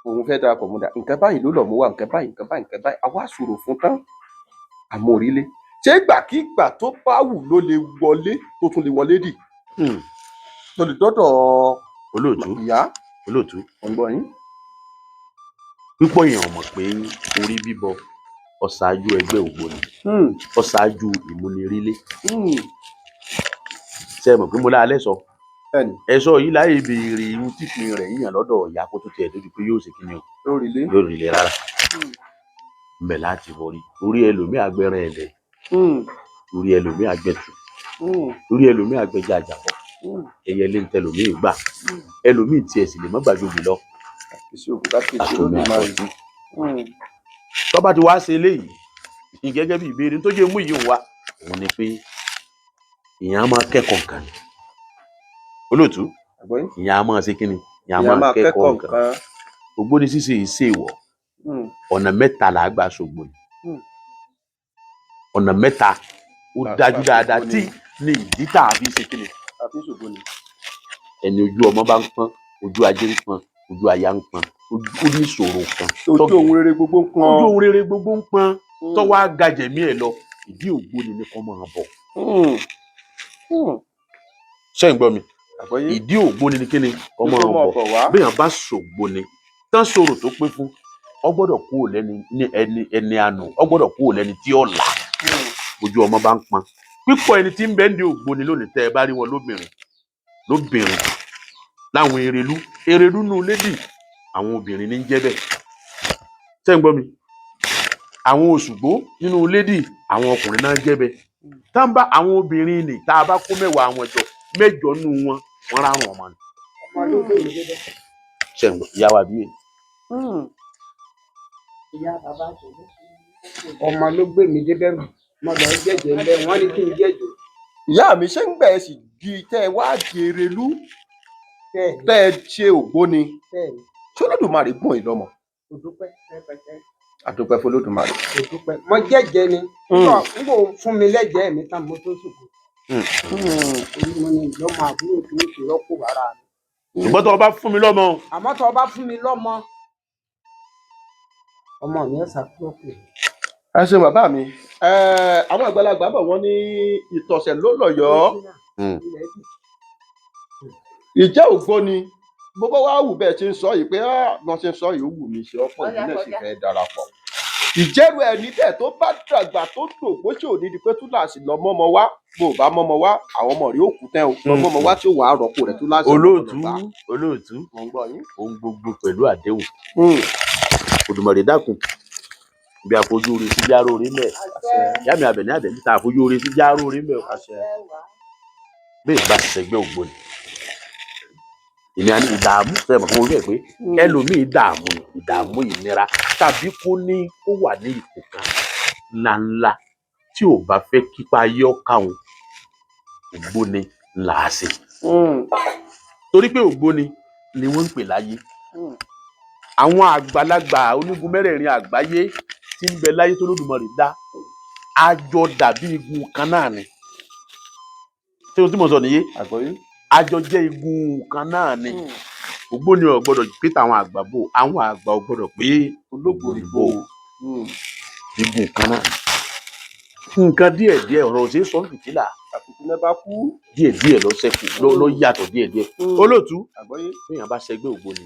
Speaker 5: òun fẹ́ darapọ̀ mọ́ dà, nǹkan báyìí ló lọ̀ mọ́ wa, nǹkan báyìí, nǹkan báyìí, nǹkan báyìí, àwa sọ̀rọ̀ fún tán àmọ́ òrílé. Ṣé ìgbàkigbà tó bá wù ló lè wọlé, tó tún lè wọlé dì, tó lè dọ́dọ̀
Speaker 1: Olóòtú.
Speaker 5: ìyá?
Speaker 1: Olóòtú.
Speaker 5: Ọ̀ngbọ́n yín.
Speaker 1: Pípọ̀ èèyàn mọ̀ pé orí bíbọ ọ̀ṣáájú ẹgbẹ́ ògbóni, ọ̀ṣáájú ìmúnirílé. Ṣe é mọ̀ pé mo láalẹ́ sọ?
Speaker 5: Bẹ́ẹ̀ni.
Speaker 1: Ẹ̀sọ́ yìí láyé béèrè irun típin rẹ̀ yíyàn lọ́dọ̀ ìyá kó tó tiẹ̀ débi pé yóò ṣe kíni o,
Speaker 5: Lórílé.
Speaker 1: yóò rí ilé rárá mbẹ̀ láti wọrí orí ẹlòmíì agbẹrẹ ẹlẹ, orí ẹlòmíì agbẹtù, orí ẹlòmíì agbẹjà àjàbọ, ẹyẹlé ń tẹlòmíì gbà, ẹlòmíì tiẹ̀ sì lè má gbàjọbì lọ.
Speaker 5: Kìsì òkú ká kìsì
Speaker 1: Àtòmí
Speaker 5: Olódùmarè.
Speaker 1: àtọ̀tún. Tó bá ti wá ṣe eléyìí gẹ́gẹ́ bí ìbéèrè tó jẹ́ mú yìí wá, òun ni pé ìyẹn á máa kẹ́kọ̀ọ́ nǹkan ni, olóòtú.
Speaker 5: Àgbọ́yé.
Speaker 1: Ìyẹn á máa ṣe kíni? Ìyẹn á
Speaker 5: Ìyá
Speaker 1: máa
Speaker 5: máa
Speaker 1: kẹ́kọ̀ọ́
Speaker 5: kẹ́kọ̀ọ́
Speaker 1: nǹkan.
Speaker 5: nǹkan.
Speaker 1: Ògbóni ṣíṣe yìí ṣe ìwọ̀. Ọ̀nà mẹ́ta là á gbà ṣògbóni. Ọ̀nà mẹ́ta ó
Speaker 5: Là á
Speaker 1: dájú
Speaker 5: gbà
Speaker 1: dáadáa
Speaker 5: ṣògbóni.
Speaker 1: tí ní ìdí tá a fi ṣe kíni.
Speaker 5: Àfi ṣògbóni.
Speaker 1: Ẹni ojú ọmọ bá ń pọ́n, ojú ajé ń pọ́n, ojú aya ń pọ́n, ó ní ìṣòro kan.
Speaker 5: Ojú ohun rere gbogbo ń pọn.
Speaker 1: Ojú ohun rere gbogbo ń pọ́n, tọ́wọ́ á ga jẹ̀mí ẹ̀ lọ, ìdí ògbóni ni kò máa bọ̀. Ṣé ń gbọ́ mi?
Speaker 5: Àgbọ́yé.
Speaker 1: Ìdí ògbóni ni kíni kò
Speaker 5: Kó
Speaker 1: máa
Speaker 5: máa
Speaker 1: bọ̀.
Speaker 5: bọ̀ wá.
Speaker 1: Béèyàn bá ṣògbóni tán, ṣòro tó pé fún ọ gbọ́dọ̀ kúrò lẹ́ni ní ẹni ẹni àná, ọ gbọ́dọ̀ kúrò lẹ́ni tí ó là. Ojú ọmọ bá ń pọn, pípọ̀ ẹni tí ń bẹ ń di ògbóni lónìí, tẹ́ ẹ bá rí wọn lóbìnrin lóbìnrin láwọn erelú erelú nù lédì, àwọn obìnrin ní ń jẹ́ bẹ́ẹ̀. Ṣé ń gbọ́ mi? Àwọn òṣùgbó nínú lédì, àwọn ọkùnrin náà jẹ́ bẹ́ẹ̀. Tá ń bá àwọn obìnrin nì, tá a bá kó 10 àwọn jọ, 8 nù wọn, wọn rárùn ọmọ ni.
Speaker 2: Ọmọ ló gbé mi débẹ̀.
Speaker 1: Ṣé ń gbọ́, ìyá wa bí yẹn?
Speaker 2: Ìyá bàbá tèmi. Ọmọ ló gbé mi débẹ̀, mo lọ jẹ́jẹ́ ń bẹ, wọ́n ní kí n jẹ́jẹ́.
Speaker 5: Ìyá mi, ṣé ń gbẹ ẹ sì di tẹ́ ẹ wá di erelú,
Speaker 2: Bẹ́ẹ̀ni.
Speaker 5: tẹ́ ẹ ṣe ògbóni?
Speaker 2: Bẹ́ẹ̀ni.
Speaker 5: Ṣé Olódùmarè gùn yín lọ́mọ?
Speaker 2: Kò dúpẹ́ rẹpẹtẹ.
Speaker 5: Àdúpẹ́ fọlódùmarè.
Speaker 2: Kò dúpẹ́, mo jẹ́jẹ́ ni n kò fún mi lẹ́jẹ̀ẹ́ mi tán, mo tó sùkú. Orí mo ní ìjọba àbúrò tí mo ti rọ́pò ara mi.
Speaker 1: Ṣùgbọ́n tó o bá fún mi lọ́mọ o,
Speaker 2: Àmọ́ tó o bá fún mi lọ́mọ, ọmọ mi ẹ̀ ṣàkúrọ̀kù.
Speaker 5: Ẹ ṣeun bàbá mi. Àwọn àgbàlagbà bọ̀, wọ́n ní ìtọ̀sẹ̀ ló lọ́yọ̀ọ́. Ìjẹ́ ògbóni, bó bá wá wù bẹ́ẹ̀ ṣe ń sọ yìí pé, "Ah, bí wọ́n ṣe ń sọ yìí, ó wù mí ṣe ọ̀pọ̀ ìlú náà sì fẹ́ darapọ̀." Ìjẹ́rù ẹni bẹ́ẹ̀ tó bá dàgbà tó dògbó, ṣe ò ní di pé túláàsì lọ mọ́mọ wá? Bó o bá mọ́mọ wá, àwọn ọmọ rẹ̀ ó kú tẹ́ o, lọ mọ́mọ wá tí ó wàá rọ́pò rẹ̀, túláàsì ọmọ
Speaker 1: Olóòtú.
Speaker 5: gbọ́dọ̀ gbà.
Speaker 1: Olóòtú.
Speaker 5: Mo ń gbọ́ yín.
Speaker 1: Ohun gbogbo pẹ̀lú àdéhùn. Òdùmarè dákun, bí àfojú oore sí járó orí mẹ́. Ìyá mi Àbẹ̀ní, Àbẹ̀ní ta àfojú oore sí járó orí mẹ́ o. Bẹ́ẹ̀ bá ṣẹgbẹ́ ògbóni, èmi á ní ìdààmú sẹ́yìn mọ̀ fún orí ẹ̀ pé ẹlòmíì dààmú ni, ìdààmú, ìnira, tàbí kó ní kó wà ní ipò kan ńláńlá tí ò bá fẹ́ kípa yọ káwọn, ògbóni là á ṣe, torí pé ògbóni ni wọ́n ń pè láyé. Àwọn àgbàlagbà onígun mẹ́rẹ̀ẹ̀rin àgbáyé tí ń bẹ láyé tó lódùmarè dá, àjọ dàbí igun kan náà ni. Ṣé o tí mo sọ nìyé?
Speaker 5: Àgbọ́yé.
Speaker 1: Àjọ jẹ́ igun kan náà ni. Ògbóni ò gbọ́dọ̀ pé tàwọn àgbà bò, àwọn àgbà ò gbọ́dọ̀ pé
Speaker 5: Olóògbóni
Speaker 1: bò, igun kan náà. Nǹkan díẹ̀ díẹ̀, ọ̀rọ̀ ò ṣeé sọ ní fìtílà.
Speaker 5: Àfikún náà bá kú.
Speaker 1: Díẹ̀ díẹ̀ ló ṣẹ́kù, ló yàtọ̀ díẹ̀ díẹ̀, olóòtú.
Speaker 5: Àgbọ́yé.
Speaker 1: Béèyàn bá ṣẹgbẹ́ ògbóni,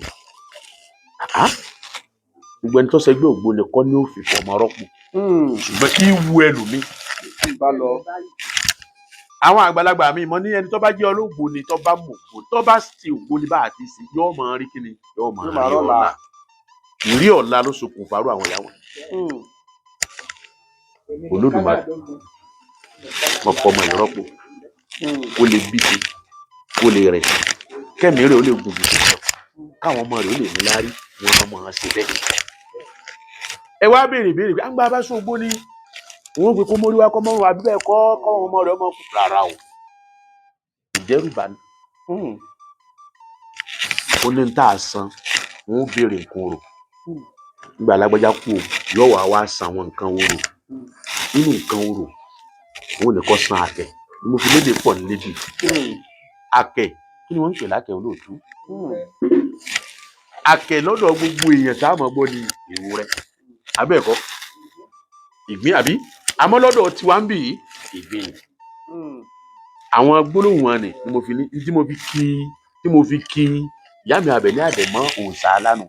Speaker 1: gbogbo ẹni tó ṣẹgbẹ́ ògbóni kọ́ ni ó fi fọmọ rọ́pò, ṣùgbọ́n ìwú ẹlòmíì
Speaker 5: Bá lọ.
Speaker 1: Àwọn àgbàlagbà mi mọ ní ẹni tó bá jẹ́ olóògbóni, tó bá mọ̀ ògbóni, tó bá sì ògbóni bá àti sí, yóò máa rí kíni, yóò máa
Speaker 5: Yóò máa
Speaker 1: rí
Speaker 5: rọ́la.
Speaker 1: ọ̀la. Ìrí ọ̀la ló ṣokùnfà rú àwọn ìyàwó. Olódùmarè mo fọmọ ìrọ́pò kó lè bí ti kó lè rẹ̀, kẹ́mi rẹ̀ ó lè gùn jù lọ, káwọn ọmọ rẹ̀ ó lè ní láárí, wọn á máa ṣe bẹ́ẹ̀. Ẹ wá béèrè béèrè pé àgbà bá ṣògbó ni wọn pé kó mórí wá, kọ́ mọ́rùn àbí bẹ́ẹ̀ kọ́, kọ́ ọmọ rẹ̀ ọmọ kù rárá o, ìdẹ́rùbà ni. Ó ní tá a san, wọn ó béèrè nǹkan orò. Nígbà lágbájá kú o, yóò wá wá san àwọn nǹkan orò. Nínú nǹkan orò, wọn ò ní kó san àkẹ́. Ni mo fi lédè pọ̀ ní lédè. Àkẹ́, kí ni wọ́n ń pè lákẹ́, olóòtú? Àkẹ́ lọ́dọ̀ gbogbo èèyàn tá a mọ̀ gbọ́ ni ewúrẹ́, abẹ́ẹ̀kọ́, ìgbín, àbí? Àmọ́ lọ́dọ̀ tiwa ń bì í, ìgbín ni. Àwọn gbólóhùn wọn ni mo fi ní tí mo fi kí ìyá mi Àbẹ̀ní Àdẹ̀mọ́ òòṣà alánú.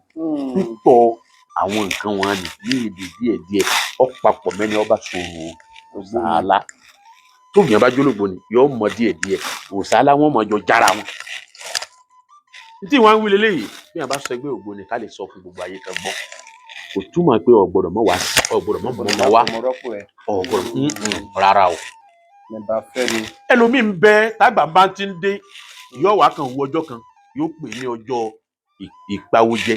Speaker 1: Pípọ̀ àwọn nǹkan wọn ni ní èdè díẹ̀díẹ̀, ó papọ̀ mẹ́ni ọba sọ̀rọ̀ òòṣà alá. Tó yẹn bá jólógbò ni yóò mọ díẹ̀díẹ̀ òòṣà alá, wọn mọ jọ jára wọn. Tí wọn ń wí leléyìí, bí wọn bá sọ ẹgbẹ́ ògbóni, ká lè sọ fún gbogbo ayé kan gbọ́, kò túmọ̀ pé o gbọ́dọ̀ mọ̀ wá, o gbọ́dọ̀ mọ̀ mọ́ wá, o gbọ́dọ̀ rárá o. Ẹlòmíín bẹ tágbà bá ti ń dé, yóò wá kan wo ọjọ́ kan, yóò pè ní ọjọ́ ìpawójẹ.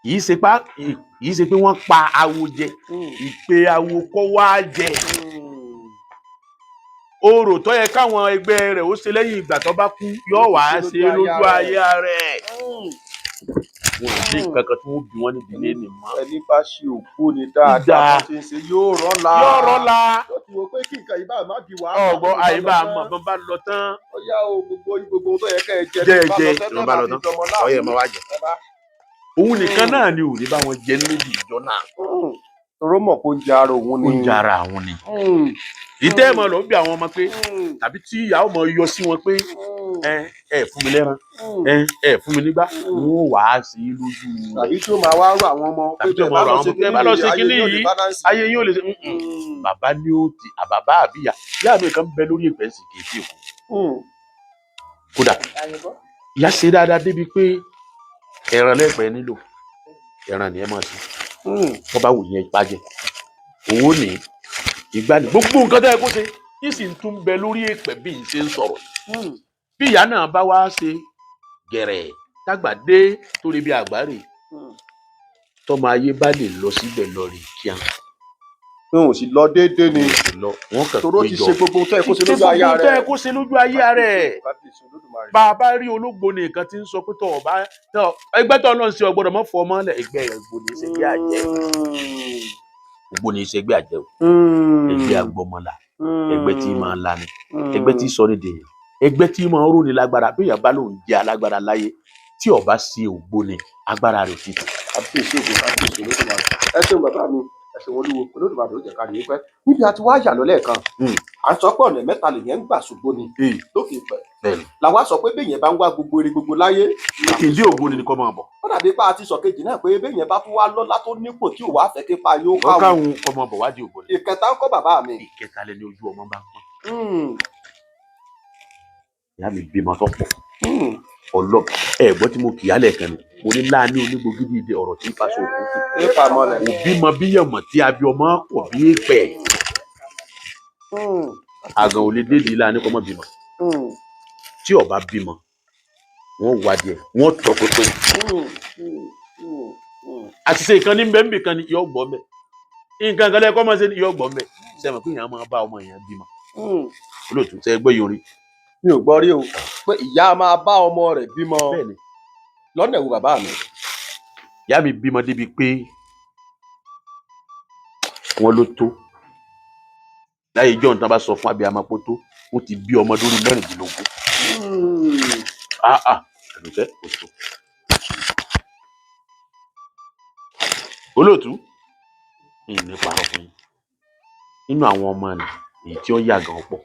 Speaker 1: Kì í ṣe pé wọ́n pa awo jẹ, ìpè awo kọ́ wá jẹ. Orò tó yẹ káwọn ẹgbẹ́ rẹ̀ ó ṣe lẹ́yìn ìgbà tó bá kú, yóò wá ṣe lójú ayé rẹ̀. Wọn ò ní nǹkan kan tí wọ́n bí wọ́n níbi ilé ni mọ́.
Speaker 5: Ẹni bá ṣe òkú ni dáadáa, bó ṣe ń ṣe yóò rọ́la.
Speaker 1: Yóò rọ́la.
Speaker 5: Yóò ti wo pé kí nǹkan yìí bá má di wàhálà.
Speaker 1: Ọgbọ́n àyíbá mọ̀ bọ́n bá lọ tán.
Speaker 5: Ó yá o, gbogbo gbogbo ohun tó yẹ kẹ́ ẹ jẹ
Speaker 1: jẹ jẹ ló bá lọ tán, ọyẹ máa wá jẹ. Òun nìkan náà ni ò ní bá wọn jẹ níbi ìjọ náà.
Speaker 5: Toró mọ̀ pé oúnjẹ ara òun ni.
Speaker 1: Oúnjẹ ara àwọn ni. Ìtẹ́ ẹ̀ mọ̀ ló ń bí àwọn ọmọ pé, tàbí tí ìyá ọmọ yọ sí wọn pé ẹ ẹ fún mi lẹ́ran, ẹ ẹ fún mi nígbà, wọn ò wá sí i lójú rẹ̀.
Speaker 5: Tàbí tí ó máa wá rọ àwọn ọmọ.
Speaker 1: Tàbí tí ó máa rọ àwọn ọmọ pé bá lọ ṣe kíní yìí, ayé yín ò lè ṣe. Bàbá ni ó ti àbàbá àbíyá. Ìyá mi kan bẹ lórí ìpẹ́ sì kì í tí kú. Kódà ìyá ṣe dáadáa débi pé ẹran lẹ́pẹ́ nílò, ẹran ni ẹ máa ṣe wọ́n bá wù yẹn pàjẹ́, owó ní ìgbà ní gbogbo nǹkan tó yẹ kó ṣe, kí sì ń tún bẹ lórí èpè bí n ṣe ń sọ̀rọ̀. Bí ìyá náà bá wá ṣe gẹ̀rẹ̀ tágbà dé torí bí àgbáre tọmọ ayé bá lè lọ síbẹ̀ lọ rè kíá.
Speaker 5: N ò sì lọ déédéé ni.
Speaker 1: Lọ wọn kàn
Speaker 5: Toró ti ṣe gbogbo ohun tó yẹ kó ṣe lójú ayé
Speaker 1: gbogbo tó
Speaker 5: rẹ̀.
Speaker 1: yẹ kó ṣe lójú ayé rẹ̀. Bá a bá rí ológbò nìkan tí ń sọ pé tọ ọba tọ ẹgbẹ́ tó náà ń ṣe, ọgbọ́dọ̀ mọ́ fọ ọmọ lẹ. Ẹgbẹ́ ògbóni ìṣègbè àjẹ́, ògbóni ìṣègbè àjẹ́ o, ẹgbẹ́ agbọmọlà, ẹgbẹ́ tí máa ń lani, ẹgbẹ́ tí sọ ní dèèyàn, ẹgbẹ́ tí máa ń róni lágbára. Bí èèyàn bá lóun jẹ́ alágbára láyé, tí ó bá sí ògbóni, agbára rẹ̀ ti tù.
Speaker 5: Kábíyèsí ògo, kábíyèsí Olódùmarè. Ẹ ṣeun bàbá mi, ẹ ṣeun olúwo. Olódùmarè ó jẹ́ ká rí i pẹ́. Níbi àti wá yà lọ lẹ́ẹ̀kan, à ń sọ pé ọ̀nà mẹ́ta lèyẹn ń gbà ṣògbóni lókè pẹ̀. Làwa sọ pé béèyàn bá ń wá gbogbo eré gbogbo láyé,
Speaker 1: ìdí ògbóni ni kò máa bọ̀.
Speaker 5: Ó dàbí pé a ti sọ kejì náà pé béèyàn bá tún wá lọ́lá tó nípò tí ò wá fẹ́ képa yóò
Speaker 1: wọ́n
Speaker 5: káwọn.
Speaker 1: káwọn kò máa bọ̀ wádìí ògbóni.
Speaker 5: Ìkẹta ń kọ́, bàbá mi.
Speaker 1: Ìkẹta lẹni ojú ọmọ bá ń pọ́n. Ìyá mi bímọ tó pọ̀. Ọlọ ẹ gbọ́ tí mo kì í alẹ̀ kan ni mo ní láàánú onígbògidì ìdè ọ̀rọ̀ tí ń faṣọ òkú.
Speaker 5: Nípa mọ́lẹ̀.
Speaker 1: Òbí mọ bíyànmọ̀ tí abi ọmọ pọ̀ bí èèpẹ̀. Àgàn ò lè dédìí láàánú kọ́ mọ́ bímọ. Tí ó bá bímọ, wọ́n wádìí ẹ̀, wọ́n tọ́ pínpín. Àṣìṣe ìkan ní bẹ́ẹ̀ nbìkan ni yóò gbọ́ mbẹ́, nǹkan kan lẹ́kọ́ máa ṣe ni yóò gbọ́ mbẹ́. Sẹ́mi pé èèyàn máa bá ọmọ èèyàn bímọ? Olóòtú, ṣe é gbọ́ yìí orí?
Speaker 5: Mi ò gbọ́ rí o, pé ìyá máa bá ọmọ rẹ̀ bímọ.
Speaker 1: Bẹ́ẹ̀ni.
Speaker 5: Lọ́nà ìwò, bàbá mi?
Speaker 1: Ìyá mi bímọ débi pé wọ́n ló tó láyé ìjọ nǹkan bá sọ fún abiyamọ pé tó ó ti bí ọmọ lórí 16. Ah ah, àdùkẹ́ kò tó. Olóòtú, ìní parọ́ fún yín, nínú àwọn ọmọ rẹ̀, èyí tí ó yà gan pọ̀.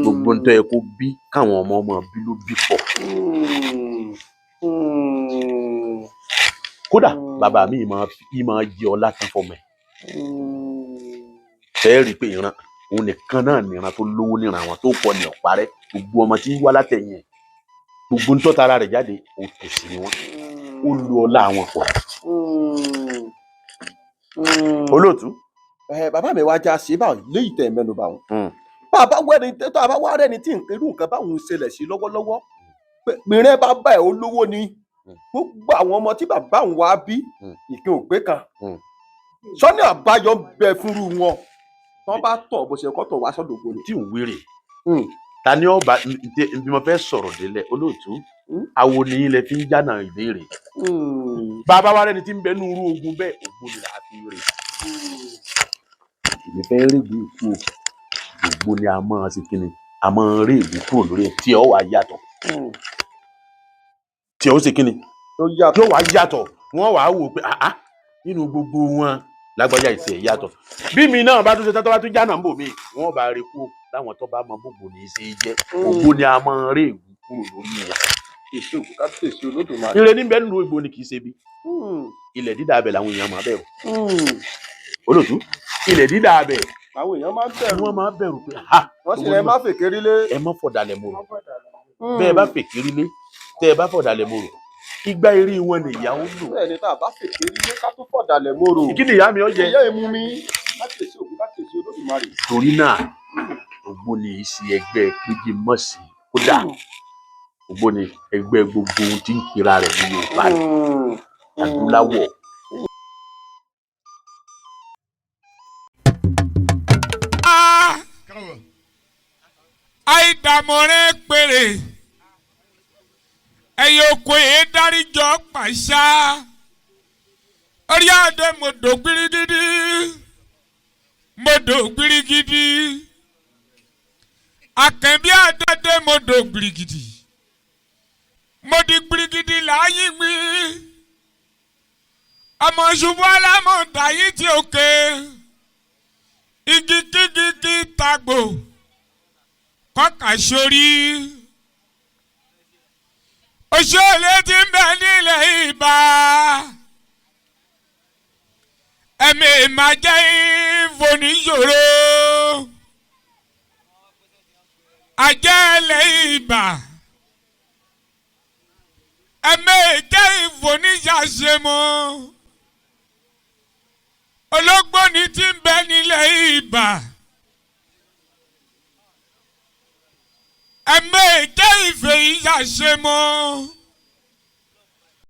Speaker 1: Gbogbo ń tọ́ ẹ kó bí káwọn ọmọ ọmọ bí ló bí pọ̀. Kódà bàbá mi ì máa jẹ ọlá tán fọmọ ẹ̀. Fẹ́ẹ́ rí i pé ìran òun nìkan náà nìran tó lówó níran àwọn tó pọ̀ ní ọ̀parẹ́. Gbogbo ọmọ tí ń wá látẹ̀yìn ẹ̀, gbogbo ń tọ́ta ara rẹ̀ jáde, òtòṣì ni wọ́n. Ó lu ọlá àwọn pọ̀. Olóòtú.
Speaker 5: Ẹ bàbá mi, wá já sí báwọn léyìí tẹ̀ mẹ́nu bá wọn. Bàbá wẹ́ni tó a bá wá rẹ́ni tí nǹkan irú nǹkan báwọn ń ṣẹlẹ̀ sí lọ́wọ́lọ́wọ́, pé mìíràn bàbá ẹ̀ olówó ni, gbogbo àwọn ọmọ tí bàbá òun wá bí, ìpín òpé kan, sọ́ni àbáyọ ń bẹ fúnrú wọn tọ́ bá tọ̀ bó ṣe kọ́ tọ̀ wá sọ́dọ̀ ògbóni.
Speaker 1: Tí ò wéré. Ta ni ọba bí mo fẹ́ sọ̀rọ̀ délẹ̀, olóòtú? Awo ni ilẹ̀ fi ń jánà ìbéèrè. Bàbá wa rẹni tí ń bẹ ní irú ogun bẹ́ẹ̀, ògbóni là á fi rè. Èmi fẹ́ rí ìgbín kú o. Ògbóni a máa ṣe kíni, a máa rí ìgbín kúrò lórí ẹ̀ tí ẹ ó wà yàtọ̀, tí ẹ ó ṣe kíni?
Speaker 5: Ó yàtọ̀.
Speaker 1: Yóò wá yàtọ̀. Wọ́n wàá wò pé àá, nínú gbogbo wọn, lágbájá ìṣe ẹ̀ yàtọ̀. Bí mi náà bá tún ṣe tán, tó bá tún jánà ń bò mí, wọ́n bá rí kú láwọn tó bá mọ gbogbo ní í ṣe jẹ́. Ògbóni a máa rí ìgbín kúrò lórí ẹ̀.
Speaker 5: Èsì òkú, kábíyèsí Olódùmarè.
Speaker 1: Ire níbẹ̀ nínú ìgbóni, kì í ṣe bí ilẹ̀ dídà abẹ làwọn èèyàn máa bẹ̀rù. Olóòtú, ilẹ̀ dídà abẹ
Speaker 5: Àwọn èèyàn máa ń bẹ̀rù.
Speaker 1: Wọ́n máa bẹ̀rù pé ha.
Speaker 5: Wọ́n sì lè má fèkérí lé.
Speaker 1: Ẹ má fọ̀dàlẹ̀ mòrò. Bẹ́ẹ̀ bá fèkérí lé, tẹ́ ẹ bá fọ̀dàlẹ̀ mòrò, igba eré wọn nìyàwó lò.
Speaker 5: Bẹ́ẹ̀ ni, tá a bá fèkérí lé, ká tó fọ̀dàlẹ̀ mòrò.
Speaker 1: Kí ni ìyá mi ọ jẹ?
Speaker 5: Ìyá ìmú mi, kábíyèsí òkú, kábíyèsí Olódùmarè.
Speaker 1: Torí náà, Ògbóni yìí sí ẹgbẹ́ péjì mọ̀sí. Kódà, Ògbóni ẹgbẹ́ gbogbo ohun tí ń pera rẹ̀ ní Yorùbá ni adúláwọ̀.
Speaker 3: Àìdààmú rẹ̀ péré ẹ̀yẹ oko yìí dáríjọ pàṣà orí adé. Mo dò gbirigidi, mo dò gbirigidi, àkànbí adé. Mo dò gbirigidi, mo di gbirigidi láàyè mi. Ọmọ ṣubú alámọ̀dá yìí ti òkè igi kígi kí tagbò kọ́kà sórí. Òṣèlú ti ń bẹ nílẹ̀ ìbá ẹ̀mí ìmàjẹ́ ìfòníṣòro àjẹ́lẹ̀ ìbá ẹ̀mí ìjẹ́ ìfòníṣàṣemọ́. Ológbòní ti ń bẹ nílẹ̀ ìbá ẹ̀mí ìjẹ́ ìfẹ́ ìyàṣemọ́.